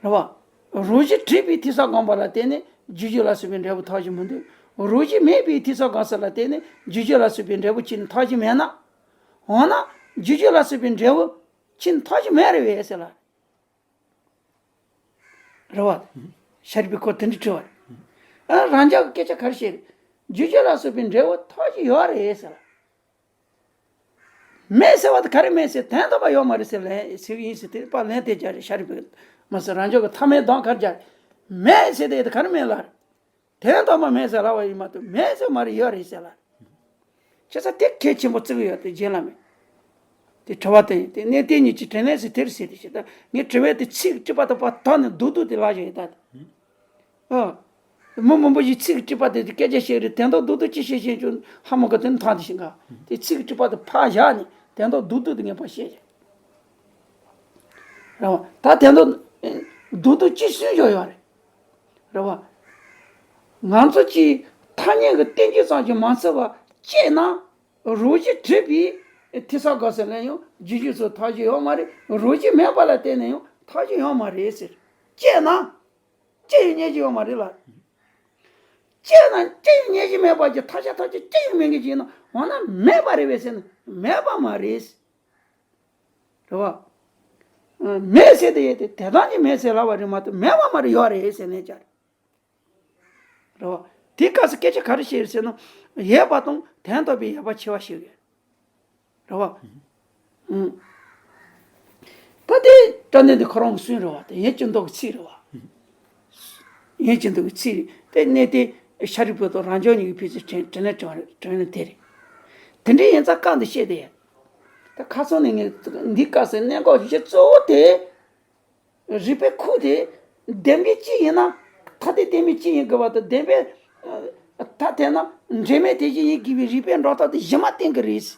བ། རང་བཞིན་གྲུབ་པའི་ཐོས་བསམ་སྒོམ་པ་ལ་བརྟེན་ནས་རྒྱུ་རྒྱུད་ལ་སོགས་པའི་འབྲས་བུ་ཐོབ་བྱ་མི་འདུག་རང་བཞིན་མེད་པའི་ཐོས་བསམ་སྒོམ་གསུམ་ལ་བརྟེན་ནས་རྒྱུ་རྒྱུད་ལ་སོགས་པའི་འབྲས་བུ་གཅིག་ནི་ཐོབ་བྱ་མེད་ན། འོ་ན་རྒྱུ་རྒྱུད་ལ་སོགས་པའི་འབྲས་བུ་གཅིག་ནི་ཐོབ་བྱ་མེད་རེད་པས་ཟེར་ལ། རེད་བ། ཤཱ་རིའི་བུས་ཁོ་དེ་འདྲ་དྲིས་པ་རེད། ཨ། རང་ཅག་གིས་སྐད་ཆ་ག་རེ་བཤད་རེད། རྒྱུ་རྒྱུད་ལ་སོགས་པའི་འབྲས་བུ་ཐོབ་བྱ་ཡོད་རེད་ཟེར་ལ། མེད་ཟེར་བ་དེ་ག་རེ་མེད་ཟེར་དོན་དམ་པར་ཡོད་མ་རེད་ཟེར་ལན་ཟེར་གི་ཡིན་ཟེར་དེ་ཕར་ལན་དེ་རྒྱག་རེད་ཤཱ་རིའི་བུས། མ་ཟད་རང་ཅག་གིས་མཐའ་མའི་གདམས་ག་རེ་རྒྱག་རེད། མེད་ཟེར་དེ་དེ་ག་རེ་མེད་ལ་རེད། དོན་དམ་པར་མེད་ཟེར་ལབ་པ་ཡིན་མ་གཏོགས་མེད་ཟེར་མ་རེད་ཡོད་རེད་ཟེར་ལ། བྱས་ཙང་དེ་གལ་ཆེན་པོ་བརྩི་གི་ཡོད་དེ་རྗེ་བླ་མས། དེ་དྲི་བ་དེ་ཡིན་དེ་གནས་བརྟན་གཉིས་ཀྱི་དྲིས་ལན་ཟེར་དེར་ཟེར་དེ་བྱས་ད་ངས་དྲི་བའི་དེ་ཚིག་གི་དཀྲིས་པ་དང་པར་དག་ནས་རྡོག་རྡོག་དེ་ལབ་བཞག་ཡོད་ད་དེ། ཨ། མི་མང་པོ་ཞིག་ཚིག་གི་དཀྲིས་པ་དེ་དེ་སྐད་ཆ་བཤད་རེད་དོན་དག་རྡོག་རྡོག་ཅི་བཤད་བཤད་ཀྱང་ཧ་མ་གོ་དེ་ནི་ཐང་དེ་བཞིན་ག་དེ་ཚིག་གི་དཀྲིས་པ་དེ་ཕར་བཞག་ནས་དོན་དག་རྡོག་རྡོག་དེ་ངས་ཕར་བཤད་བཞག་རེད་བ། ད་དོན་དག་རྡོག་རྡོག་ཅི་གསུངས་བཞག་ཡོད་རེད། རེད་བ། ང་ཚོ་གིས་ཐ་སྙད་ཀྱི་བསྟན་བཅོས་ཙམ་གྱིས་མ་ཚད་པར་དཔྱད་ན། རང་བཞིན་གྲུབ་པའི་ཐོས་བསམ་སྒོམ་གསུམ་ལ་ཡང་རྒྱུ་རྒྱུད་སོགས་ཐོབ་བྱ་ཡོད་མ་རེད། རང་བཞིན་མེད་པ་ལ་བརྟེན་ནས་ཡང་ཐོབ་བྱ་ཡོད་མ་རེད་ཟེར། དཔྱད་ན། དཔྱད་ཡུལ་རྙེད་རྒྱུ་ཡོད་མ་རེད་ལ། དཔྱད་ན་དཔྱད་ཡུལ་རྙེད་རྒྱུ་མེད་པ་ཅིག་ཐོབ་བྱ་ཐོབ་བྱེད་དཔྱད་ཡུལ་མེད་མཁན་ཅིག་ཡིན་ན་འོ་ན་མེད་པ་རེད་པས་ཟེར་ན་མེད་པ་མ་རེད། རེད་བ། མེད་ཟེར་དེ་ཡོད་དེ་དེ་དང་གི་མེད་ཟེར་ལབ་པ་རེད་མ་གཏོགས་མེད་པ་མ་རེད་ཡོད་རེད་ཟེར་ནས་བྱ། རེད་བ། དེའི་སྐབས་སུ་སྐད་ཆ་ག་རེ་བཤད་རེད་ཟེར་ན། ཡོད་པ་དང་དོན་དམ་པའི་ཡོད་པ་ཕྱེ་བ་ཞིག་ཡོད། རེད་བ། ཨང་། ད་དེ་དྲང་གནས་འདི་ཁོ་རང་གི་སུན་རེད་བ་དེ་ཡིན་གཅིག་མདོག་གི་ཚིག་རེད་བ། ཡིན་གཅིག་མདོག་གི་ཚིག་རེད་དེ་གནས་དེ་ཤཱ་རིའི་བུ་དང་རང་ཅག་གཉིས་ཀྱི་ཕུལ་ཚུལ་དྲན་དྲན་ལན་དྲན་དྲན་ལན་དེ་རེད། དེ་འདྲའི་ཡིན་ཙང་བཀའ་འདི་བཤད་དེ་ཡ། ད་ཁ་སང་ནས་ངས་འདི་སྐབས་སུ་གནད་འགག་གཞི་གཙོ་བོ་དེ། རིགས་པའི་ཁུངས་དེ་བདེན་པའི་སྤྱི་ཡིན་ན་ཐ་དད་བདེན་པའི་སྤྱི་ཡིན་དགོས་པ་དང་བདེན་པའི་ཐ་དད་ན་འབྲེལ་མེད་དེ་བཞིན་ཡིན་དགོས་པའི་རིགས་པའི་འགྲོ་སྟངས་དེ་གཞི་མ་བསྟན་གྱི་རེད།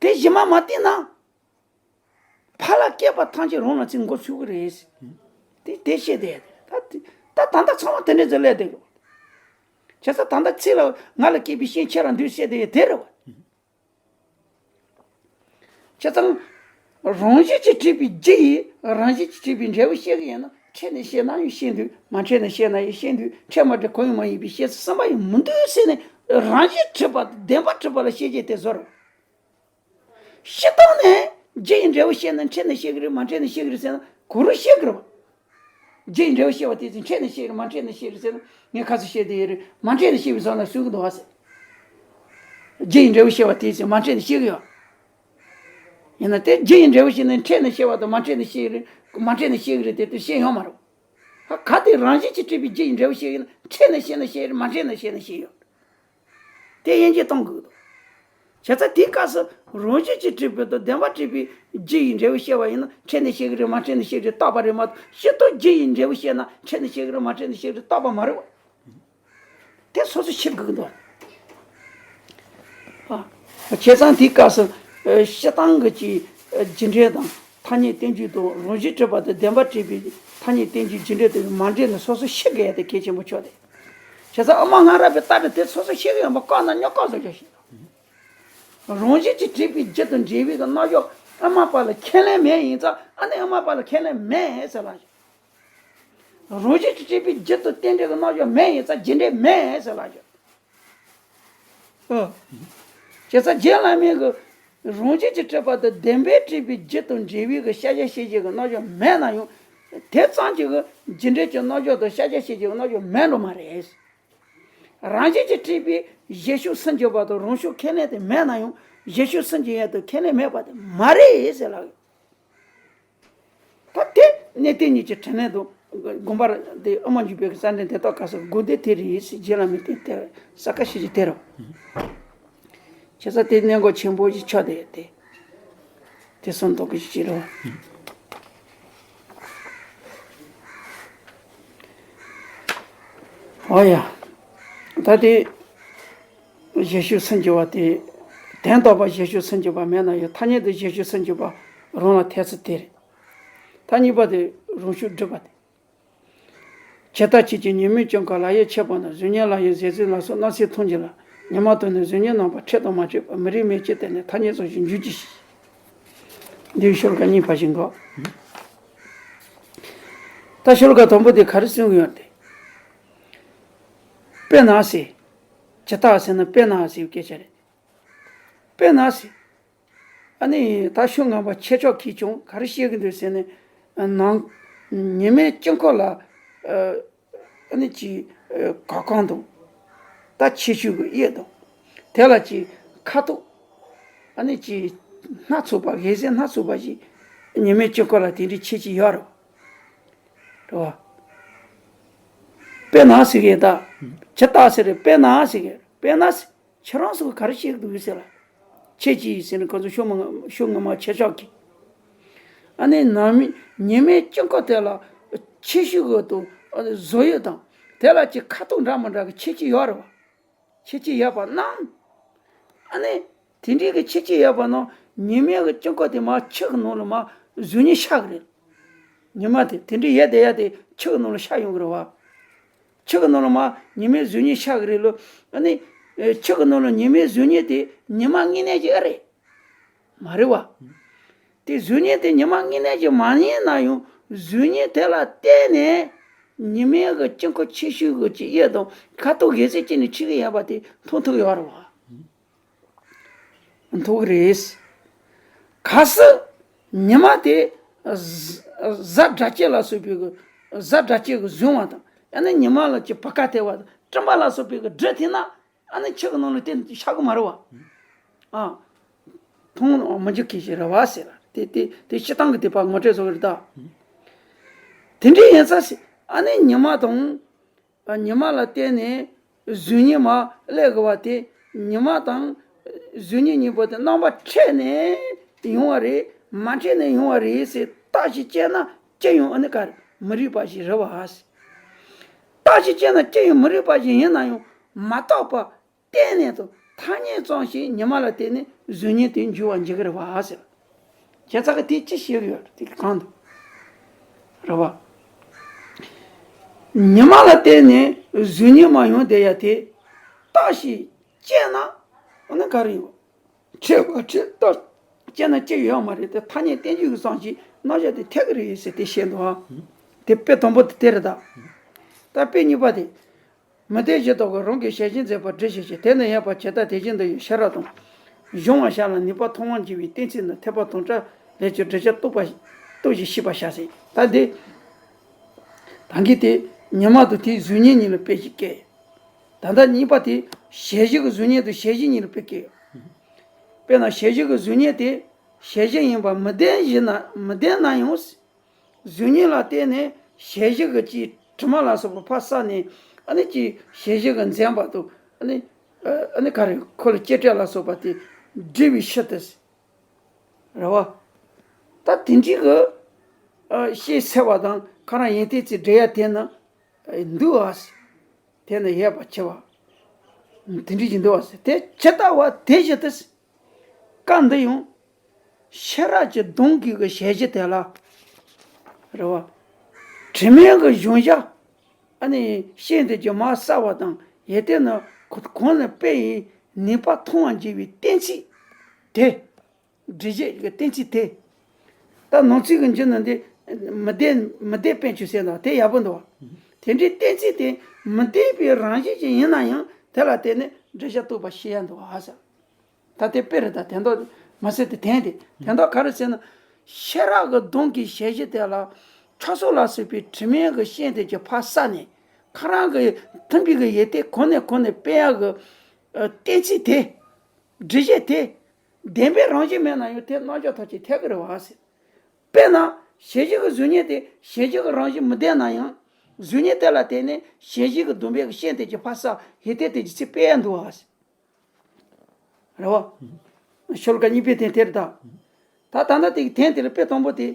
དེ་གཞི་མ་མ་བསྟན་ན་ཕར་ལ་སྐྱེས་པ་ཐམས་ཅད་རང་ལ་ཚིག་མགོ་ཚུགས་ཀྱི་རེད། དེ་དེ་བཤད་དེ་ད་ད་ད་ལྟ་ཚང་མ་དེ་འདྲས་ཟེར་ལས་དེ་རེད། བྱས་ཙང་ད་ལྟ་ཚིག་ལ་ང་ལ་སྐྱེས་པའི་ཤིང་ཁྱེད་ལ་འདུས་བཤད་དེ་དེ་རེད་བ། བྱས་ཙང་། རང་བཞིན་གྱིས་གྲུབ་པའི་རྒྱུ་ཡིས་རང་བཞིན་གྱིས་གྲུབ་པའི་འབྲས་བུ་ཤེས་ཀྱི་ཡིན་ན་ཕྲད་ནས་ཤེས་ན་ཡང་ཤེས་འདུག་མ་ཕྲད་ནས་ཤེས་ན་ཡང་ཤེས་འདུག་ཕྲད་མ་ཕྲད་གང་ཡང་མ་ཡིན་པའི་ཤེས་ཚུལ་གསུམ་པ་ཡང་མི་འདུག་ཟེར་ནས་རང་བཞིན་གྲུབ་པ་དང་བདེན་པར་གྲུབ་པ་ལ་ཤེས་བྱེད་དེ་བཟོ་རུང་། སྤྱིར་བཏང་ནས་རྒྱུ་ཡི་འབྲས་བུ་ཤེས་ན་ཕྲད་ནས་ཤེས་ཀྱི་རེད་མ་ཕྲད་ནས་ཤེས་ཀྱི་རེད་ཟེར་ན་གང་རུང་ཤེས་ཀྱི་རེད་བ། རྒྱུ་ཡི་འབྲས་བུ་ཤེས་པ་དེ་ཚོ་ཕྲད་ནས་ཤེས་ཀྱི་རེད་མ་ཕྲད་ནས་ཤེས་ཀྱི་རེད་ཟེར་ན་ངས་ཁ་སང་བཤད་དེ་ཡོད་རེད་མ་ཕྲད་ནས་ཤེས་པའི་བཟོ་ན་སུས་ཀྱི་འདུག་བ་ཟེར། རྒྱུ་ཡི་འབྲས་བུ་ཤེས་པ་དེ་ཚོ་མ་ཕྲད་ནས་ཤེས་ཀྱི་ཡོད། ཡིན་ན་དེ་རྒྱུ་ཡི་འབྲས་བུ་བཤད་ན་འཕྲད་ནས་བཤད་པ་དང་མ་འཕྲད་ནས་བཤད་རེད། མ་འཕྲད་ནས་བཤད་གི་རེད་དེ་དེ་བཤད་ཡོང་མ་རེད། ཧ་ག་དེ་རང་བཞིན་གྱིས་སྤྲད་པའི་རྒྱུ་ཡི་འབྲས་བུ་བཤད་ཡིན་ན་འཕྲད་ནས་བཤད་ན་བཤད་རེད། མ་འཕྲད་ན་བཤད་ན་བཤད་ཡོད། དེ་དབྱེ་འབྱེད་གཏོང་དགོས་འདུག་བྱས་ཙང་དེའི་སྐབས་སུ་རང་བཞིན་གྱིས་སྤྲད་པའི་དང་བདེན་པར་སྤྲད་པའི་རྒྱུ་ཡི་འབྲས་བུ་བཤད་པ་ཡིན་ན་འཕྲད་ནས་བཤད་གི་རེད། མ་འཕྲད་ནས་བཤད་རེད། རྟག་པ་རེད་མ་གཏོགས་སྤྱིར་བཏང་རྒྱུ་ཡི་འབྲས་བུ་བཤད་ན་འཕྲད་ནས་བཤད་གི་རེད། མ་འཕྲད་ནས་བཤད་རེད། རྟག་པ་མ་རེད་བ། དེ་སོ་སོ་ཤེས་དགོས་ཀྱི་འདུག་ཨ། བྱས་ཙང་དེའི་སྐབས་སུ་ཨ་སྤྱིར་བཏང་གི་ཅིག་ཨ་རྒྱུ་འབྲས་དང་ཐ་སྙད་བསྟན་བཅོས་དང་རང་བཞིན་གྲུབ་པ་དང་བདེན་པར་གྲུབ་པའི་ཐ་སྙད་བསྟན་བཅོས་རྒྱུ་འབྲས་དེ་མ་འདྲེས་ནས་སོ་སོ་ཤེས་དགོས་ཡ་དེ་གལ་ཆེན་པོ་ཆགས་ཏེ། བྱས་ཙང་ཨ་མ་སྔ་རབས་པའི་ལྟ་གྲུབ་དེ་སོ་སོ་ཤེས་ཀྱི་ཡོད་པ་བཀག་ན་རྙོག་ཁ་བཟོ་རྒྱུ་ཞིག་རང་བཞིན་གྱིས་གྲུབ་པའི་རྒྱུ་དང་འབྲས་བུའི་གི་རྣམ་གཞག་ཨ་མ་པ་ལ་ཁས་ལེན་མེད་ཡིན་ཙང་ཨ་ནི་ཨ་མ་པ་ལ་ཁས་ལེན་མེད་ཟེར་ལ། རང་བཞིན་གྱིས་གྲུབ་པའི་རྒྱུ་དང་རྟེན་འབྲེལ་གྱི་རྣམ་གཞག་མེད་ཡིན་ཙང་རྒྱུ་འབྲས་མེད་ཟེར་ལ་ཞུ། ཨོ། བྱས་ཙང་རྗེ་བླ་མའི་གི་རང་བཞིན་གྱིས་གྲུབ་པ་དང་བདེན་པས་གྲུབ་པའི་རྒྱུ་དང་འབྲས་བུའི་གི་ཤེས་བྱ་ཤེས་བྱེད་ཀྱི་རྣམ་གཞག་མེད་ན་ཡང་དེ་ཙམ་གྱིས་གི་རྒྱུ་འབྲས་ཀྱི་རྣམ་གཞག་དང་ཤེས་བྱ་ཤེས་བྱེད་ཀྱི་རྣམ་གཞག་མེད་འགྲོ་མ་རེད། རང་བཞིན་གྱིས་གྲུབ་པའི་གཞན་ཕྱོགས་སུན་འབྱིན་པ་དང་རང་ཕྱོགས་ཁས་ལེན་དེ་མེད་ན་ཡང་གཞན་ཕྱོགས་སུན་འབྱིན་ཡ་དང་ཁས་ལེན་མེད་པ་དེ་མ་རེད་ཟེར་ལ། ད་དེ་གནས་བརྟན་གཉིས་ཀྱི་དྲིན་ལན་དུ་དགོངས་པ་དེ་ཨ་མ་འཇུ་པའི་གི་རྩ་འགྲེལ་དེ་དག་སྐབས་སུ་དགོངས་འདི་དེ་རེད་ཟེར་རྗེ་བླ་མའི་བསྟན་དེ་ས་ཀ་ཤི་ཅི་དེ་རུ། བྱས་ཙང་དེ་གནད་འགག་ཆེན་པོ་ཞིག་ཆགས་བསྡད་དེ། དེ་སོང་ཐོག་གི་ཕྱི་རུ། ཨོ་ཡ། ད་དེ། གཞན་ཕྱོགས་སུན་འབྱིན་པ་དེ། དོན་དམ་པར་གཞན་ཕྱོགས་སུན་འབྱིན་པ་མེད་ན་ཡང་ཐ་སྙད་དུ་གཞན་ཕྱོགས་སུན་འབྱིན་པ་རང་ལ་ཐེ་ཚོམ་དེ་རེད། ཐ་སྙད་པ་དེ་རང་ཕྱོགས་སྒྲུབ་པ་དེ། ཇི་ལྟར་ཁྱེད་ཀྱིས་ཉི་མའི་དཀྱིལ་འཁོར་ལ་ཡིད་ཆེས་པ་ན་གཟུགས་བརྙན་ལ་ཡང་གཟེར་ཟིལ་ལ་སོགས་སྣང་སྲིད་མཐོང་བྱེད་ལ་ཉི་མ་དང་ནི་གཟུགས་བརྙན་རྣམ་པ་འཕྲད་དང་མ་འཕྲད་པ་མི་རིགས་མེད་ཅེས་བསྟན་ནས་ཐ་སྙད་ཙམ་ཞིག་འཇུག་གྱིས་ཤིག་འདིའི་ཤོ་ལོ་ཀ་གཉིས་པ་ཞིག་འགོད། ད་ཤོ་ལོ་ཀ་དང་པོ་དེ་ག་རེ་གསུང་གི་ཡོད་དེ། དཔེར་ན་ཟེར། ཇི་ལྟར་ཟེར་ན་དཔེར་ན་ཟེར་བའི་སྐད་ཆ་རེད། དཔེར་ན་ཟེར། ཨ་ནི་ད་ཤོ་ལྔ་པ་ཁྱེད་ཅག་གིས་ཀྱང་ག་རེ་བཤད་ཀྱི་འདུག་ཟེར་ན། ནང་། ཉི་མའི་དཀྱིལ་འཁོར་ལ། ཨ་ནི་ཅི། གར་ཁང་དང་། ད་ཁྱད་ཆོས་ཀྱི་དབྱིབས་དང་། དེ་ལ་ཅི། ཁ་དོག་ཨ་ནི་ཅི། སྣ་ཚོགས་པ་གཟེར་ཟིལ་སྣ་ཚོགས་པ་ཞིག་ཉི་མའི་དཀྱིལ་འཁོར་ལ་དེ་འདྲའི་ཁྱད་ཆོས་ཡོད་རེད། རེད་བ། དཔེར་ན་ཟེར་གི་ད། ཇི་ལྟར་ཟེར་རེད་དཔེར་ན་ཟེར་གི་དཔེར་ན་ཟེར། ཁྱེད་རང་ཚོ་ག་རེ་བཤད་ཀྱི་འདུག་ཟེར་ལ། ཁྱེད་ཀྱིས་ཟེར་ནས་ཁོ་ཚོ་ཤོ་མ་ཤོ་ངོ་མ་ཁྱེད་ཅག་གིས། ཨ་ནི་ནང་མི་ཉི་མའི་དཀྱིལ་འཁོར་དེ་ལ་ཁྱད་ཆོས་གི་དང་བཟོ་དབྱིབས་དང་དེ་ལ་ཅིག་ཁ་དོག་འདྲ་མི་འདྲ་གི་ཁྱད་ཆོས་ཡོད་རེད་བ། ཁྱད་ཆོས་ཡོད་པ་རྣམས། ཨ་ནི་དེ་འདྲའི་གི་ཁྱད་ཆོས་ཡོད་པ་རྣམས་ཉི་མའི་གི་དཀྱིལ་འཁོར་དེ་མར་ཆུ་གི་ནང་ལ་མར་གཟུགས་བརྙན་ཤར་གི་རེད། ཉི་མ་དེ་དེ་འདྲའི་ཡོད་དེ་ཡོད་དེ་ཆུ་གི་ནང་ལ་ཤར་ཡོང་གི་རེད་བ། ཆུ་གི་ནང་ལ་མར་ཉི་མའི་གཟུགས་བརྙན་ཤར་གི་རེད་ལོ། ཨ་ནི། ཨེ། ཆུ་གི་ནང་ལ་ཉི་མའི་གཟུགས་བརྙན་དེ་ཉི་མ་དངོས་གནས་ཀྱི་ཨེ་རེད། མ་རེད་བ། དེ་གཟུགས་བརྙན་དེ་ཉི་མ་དངོས་གནས་ཀྱི་མ་ཡིན་ན་ཡང་གཟུགས་བརྙན་དེ་ལ་བརྟེན་ནས་ཉི་མའི་གི་དཀྱིལ་འཁོར་ཁྱད་ཆོས་གི་ཅིག་དབྱིབས་དང་ཁ་དོག་གཟེར་ཟིལ་ཅན་ནི་ཁྱད་ཆོས་ཡོད་པ་དེ་མཐོང་ཐུབ་ཡོད་རེད་བ། མཐོང་གི་རེད། གལ་སྲིད་ཉི་མ་དེ་གཟའ་གཟའ་སྒྲ་སྐྱེད་ལ་སོགས་པའི་གི་གཟའ་སྒྲ་སྐྱེད་གི་གཟུང་བ་དང་ཡང་ན་ཉི་མ་ལ་ཅིག་བུ་ག་དེ་བ་དང་སྤྲིན་པ་ལ་སོགས་པའི་གི་སྒྲིབ་ཐེབས་ན་ཨ་ནི་ཆུ་གི་ནང་ལ་དེ་ཤར་གི་མ་རེད་བ། ཨ། མཐོང་མི་འཇུག་མཁན་ཞིག་རེད་བ་ཟེར་ལ་དེ་དེ་དེ་སྤྱིར་བཏང་གི་དེ་བ་ངོ་སྤྲོད་བཟོ་གི་རེད་ད། དེ་འདྲའི་ཡིན་ཙང་ཨ་ནི་ཉི་མ་དང་། ཉི་མ་ལ་བརྟེན་ནས་གཟུགས་བརྙན་མར་སླེབས་དགོས་པ་དེ་ཉི་མ་དང་གཟུགས་བརྙན་གཉིས་པོ་དེ་རྣམ་པ་འཕྲད་ནས་ཡོང་བ་རེད་མ་འཕྲད་ནས་ཡོང་བ་རེད་ཟེར་བརྟག་ཞིབ་བྱས་ན་ཅི་ཡང་ཨ་ནི་ག་རེ་མི་རིགས་པ་ཞིག་རེད་བ་ཟེར། བརྟག་ཞིབ་བྱས་ན་ཅི་ཡང་མི་རིགས་པ་ཞིག་ཡིན་ན་ཡང་མ་རྟོགས་པ་གཏན་ནས་དང་ཐ་སྙད་ཙམ་ཞིག་ཉི་མ་ལ་བརྟེན་ནས་གཟུགས་བརྙན་དེ་འགྱུར་བར་འགྱུར་གི་རེད་བ་ཟེར། བྱས་ཙང་གི་དེ་ཅི་ཤེས་ཀྱི་ཡོད་རེད་དེ་གང་དུ། རེད་བ། ཉི་མ་ལ་བརྟེན་ནས་གཟུགས་བརྙན་མར་ཡོང་བསྡད་ཡ་དེ་བརྟག་ཞིབ་བྱས་ན་འོ་ན་ག་རེ་ཡོད། འཕྲད་པ་འཕྲད་བརྟག་བྱས་ན་ཅི་ཡོད་མ་རེད་དེ་ཐ་སྙད་བསྟན་བཅོས་ཀྱི་བསམ་གཞིག་རྣམ་གཞག་དེ་འཐད་ཀྱི་རེད་ཟེར་དེ་བཤད་འདུག་ཨ། དེ་དཔེ་དང་པོ་དེ་དེ་རེད་ད། ད་དཔེ་གཉིས་པ་དེ། མི་སྡེ་བཞི་དག་གིས་རང་གི་ཞལ་བཞེས་མཛད་པར་འདྲི་ཞིག་བྱས། དེ་ནི་ཡོད་པ་ཇི་ལྟར་དེ་བཞིན་དུ་ཡང་ཤེས་རབ་དང་། གཞུང་བ་ཞབས་ལ་ནུས་པ་མཐོང་བར་འགྱུར་བའི་གཏན་ཚིགས་ནི་འཐད་པ་དོན་བྲལ་ལས་ཀྱི་བསྒྲུབ་བྱ་རྟོགས་པ་རྟོགས་ཤིང་ཤེས་པར་བྱ་ཟེར། ད་འདི། ད་གིན་དེ་ཉི་མ་དང་དེའི་གཟུགས་བརྙན་གཉིས་ལ་དཔེ་ཞིག་བཀལ། ད་ལྟ་གཉིས་པ་དེ་ཞལ་བཞེས་ཀྱི་གཟུགས་བརྙན་དང་ཞལ་བཞེས་གཉིས་ལ་དཔེ་བཀལ། དཔེར་ན་ཞལ་བཞེས་ཀྱི་གཟུགས་བརྙན་དེ། ཞལ་བཞི་ཡིན་པ་མི་བདེན་བཞི་ན་མི་བདེན་ན་ཡང་། གཟུགས་བརྙན་ལ་བརྟེན་ནས་ཞལ་བཞི་གི་ཅིག་དྲི་མ་ལ་སོགས་པ་ཕར་བསགས་ནས། ཨ་ནི་ཅིག་ཞལ་བཞི་གི་མཚན་པ་དང་། ཨ་ནི་ཨ་ནི་ག་རེ། ཁོ་ལ་སྐྱེ་འབྲས་ལ་སོགས་པ་དེ་སྒྲིབ་པའི་ཕྱིར་དུ། རེད་བ། ད་དེ་འདྲའི་གི་ཨ་ཤེས་ཚར་བ་དང་། ཁོ་རང་ཡོན་ཏན་ཅིག་འགྲིག་ཡ་དེ་ནི་འདུག་ཨ། དེ་ནི་ཡོད་པ་ཆེ་བ། དེ་འདྲའི་ཅིག་འདུག་ཨ། དེ་ཇི་ལྟ་བ་དེ་བཞིན་དུ། སྐབས་འདི་ཡང་ཤེས་རབ་ཀྱི་གདོང་གི་གི་ཞལ་བཞི་དེ་ལ། རེད་བ། དྲི་མའི་གི་གཞུང་བཞག་ཨ་ནི་ཤེས་འདོད་ཀྱི་མར་བསགས་པ་དང་། ཡོན་ཏན་ནི་གོང་ནས་སྤེལ་ཡི་ནུས་པ་མཐོང་བར་འགྱུར་བའི་གཏན་ཚིགས་དེ། འགྲེལ་བཤད་ཀྱི་གཏན་ཚིགས་དེ། ད་ནང་ཚིག་གི་མཇུག་ན་འདི། མི་བདེན་མི་བདེན་དཔེ་བྱུང་ཟེར་འདུག་དེ་ཡག་པོ་འདུག་དེ་འདྲའི་གཏན་ཚིགས་དེ་མི་བདེན་པའི་རང་བཞིན་ཅིག་ཡིན་ན་ཡང་། དེ་ལ་བརྟེན་ནས་འགྲེལ་བཤད་བཏོག་པ་ཤེས་ཡ་འདུག་ཨ་ཟེར། ད་དེ་དཔེ་རེད། ད་དེ་མདོ་མ་ཟེར་དེ་དེན་དེ་དེ་མདོ་ག་རེ་ཟེར་ན། ཤེས་རབ་ཀྱི་གདོང་གི་ཞལ་བཞི་དེ་ལ་ཆགས་སོགས་ལ་སོགས་པའི་དྲི་མའི་གི་ཤེས་འདོད་ཀྱི་ཕར་བསགས་ནས། ཁོ་རང་གི་མཐུན་པའི་གི་ཡོན་ཏན་གོང་ནས་གོང་ནས་སྤེལ་ཡ་གི་ཨ་གཏན་ཚིགས་དེ། འགྲེལ་བཤད་དེ། བདེན་པའི་རང་བཞིན་མེད་ན་ཡང་དེ་རྣམ་འཇོག་ཐོག་ཅིག་འཐད་ཀྱི་རེད་བ་ཟེར། དཔེར་ན། ཞལ་བཞི་གི་གཟུགས་བརྙན་དེ་ཞལ་བཞི་གི་རང་བཞིན་མི་ལྡན་ན་ཡང་། གཟུགས་བརྙན་དེ་ལ་བརྟེན་ནས་ཞལ་བཞི་གི་བསྡོམས་པས་ཀྱི་ཤེས་འདོད་ཀྱི་ཕར་བསགས་ཡོན་ཏན་དེ་གྱི་ཚིག་དཔེ་འདུག་བ། རེད་བ། ཤོ་ལོ་ཀ་གཉིས་པའི་སྟེང་དེར་ད། ད་ད་ལྟ་དེ་གི་དོན་དེ་ལ་དཔེ་དང་པོ་དེ།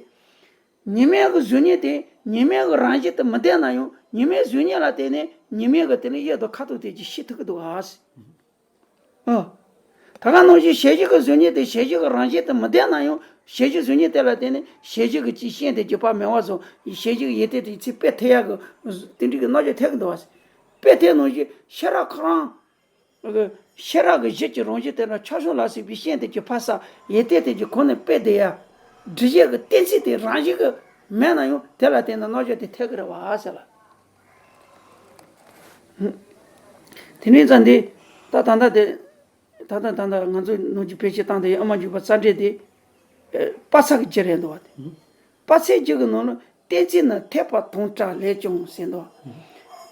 ཉི་མའི་གི་གཟུགས་བརྙན་དེ་ཉི་མའི་གི་རང་བཞིན་དུ་མི་ལྡན་ན་ཡང་། ཉི་མའི་གཟུགས་བརྙན་ལ་བརྟེན་ནས་ཉི་མའི་གི་དེ་ནི་གཡས་དང་ཁ་དོག་དེ་གྱི་ཤེས་ཐུབ་ཀྱི་འདུག་བ། ཨ། ད་ག་ནང་བཞིན་ཞལ་བཞི་གི་གཟུགས་བརྙན་དེ་ཞལ་བཞི་གི་རང་བཞིན་དུ་མི་ལྡན་ན་ཡང་། ཞལ་བཞི་གཟུགས་བརྙན་དེ་ལ་བརྟེན་ནས་ཞལ་བཞི་གི་ཅིག་ཤེས་འདོད་ཀྱི་ཕར་མེད་པ་བཟོ། ཞལ་བཞི་གི་ཡོན་ཏན་དེ་ཚིག་དཔེ་འཐད་ཡག་གི་དེ་འདྲའི་གི་རྣམ་འཇོག་འཐད་ཀྱི་འདུག་བ། དཔེ་དེ་ནང་བཞིན་ཤེས་རབ་ཁོ་རང་གི། ཤེས་རབ་ཀྱི་གཞི་གི་རང་བཞིན་དེ་ལ་ཆགས་སོགས་ལ་སོགས་པའི་ཤེས་འདོད་ཀྱི་ཕར་བསགས་ཡོན་ཏན་དེ་གྱི་གོང་ནས་སྤེལ་བསྡད་ཡ། འགྲེལ་བཤད་ཀྱི་གཏན་ཚིགས་དེ་རང་བཞིན་གྱི་མེད་ན་ཡང་། དེ་ལ་བརྟེན་ནས་རྣམ་འཇོག་དེ་འཐད་ཀྱི་རེད་བ་ཟེར་ལ། དེ་ནས་ཙང་འདི། ད་ད་ལྟ་དེ། ད་ལྟ་ད་ལྟ་ང་ཚོ་ནང་རྒྱུ་བེད་སྤྱོད་བཏང་དེ་ཨ་མ་འཇུག་པ་རྩ་འགྲེལ་དེ། ཨ། དཔག་ཚད་ཀྱི་རྒྱུ་རེད་འདུག་བ་དེ། དཔག་ཚད་ཀྱི་རྒྱུ་གི་ནང་ལ་གཏན་ཚིགས་ནི་འཐད་པ་དང་བྲལ་ལས་ཀྱང་ཟེར་འདུག་བ།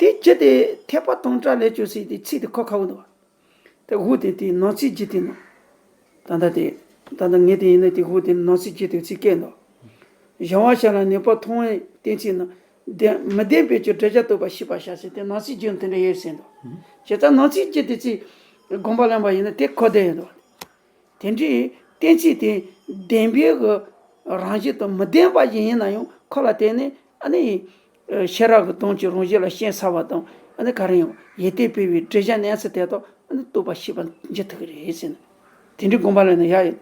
དེ་རྒྱུ་དེ་འཐད་པ་དང་བྲལ་ལས་ཀྱང་ཟེར་དེ་ཚིག་དེ་ཁོ་ཁ་བོ་འདུག་བ། དེ་འོ་དེ་དེ་ནང་ཚིག་རྒྱུ་དེ་ནང་། ད་ལྟ་དེ། ད་ལྟ་ངས་དེ་ཡིན་ན་དེ་འོ་དེ་ནང་ཚིག་རྒྱུ་དེ་ཚིག་སྐད་འདུག་གཞན་དབང་ཤེས་ལ་ནུས་པ་མཐོང་བའི་གཏན་ཚིགས་ནི། བདེན་མི་བདེན་པའི་ཕྱིར་འགྲེལ་བྱ་བཏོག་པ་ཤེས་པར་བྱ་ཟེར་དེ་ནང་ཚིག་རྒྱུ་དེ་འདྲ་ཡོད་ཟེར་འདུག་བྱས་ཙང་ནང་ཚིག་རྒྱུ་དེ་ཚིག་དགོངས་པ་ལེན་པ་ཡིན་ན་དེ་ཁོ་དེ་ཡིན་འདུག་དེ་འདྲའི་གཏན་ཚིགས་དེ་བདེན་པའི་གི་རང་བཞིན་དུ་མི་ལྡན་པ་ཞིག་ཡིན་ན་ཡང་། ཁོ་ལ་བརྟེན་ནས་ཨ་ནི། ཤེས་རབ་ཀྱི་དོན་གྱི་རང་བཞིན་ལ་ཤེས་ཚར་བ་དང་། ཨ་ནི་ག་རེ་ཡང་ཡོན་ཏན་སྤེལ་བའི་འགྲེལ་བྱ་རྣམས་སུ་དེ་དག་ཨ་ནི་བཏོག་པ་ཤེས་པར་འགྱུར་ཐུབ་ཀྱི་རེད་ཟེར་ནས། དེ་འདྲའི་དགོངས་པ་ལེན་ན་ཡག་ཡོད།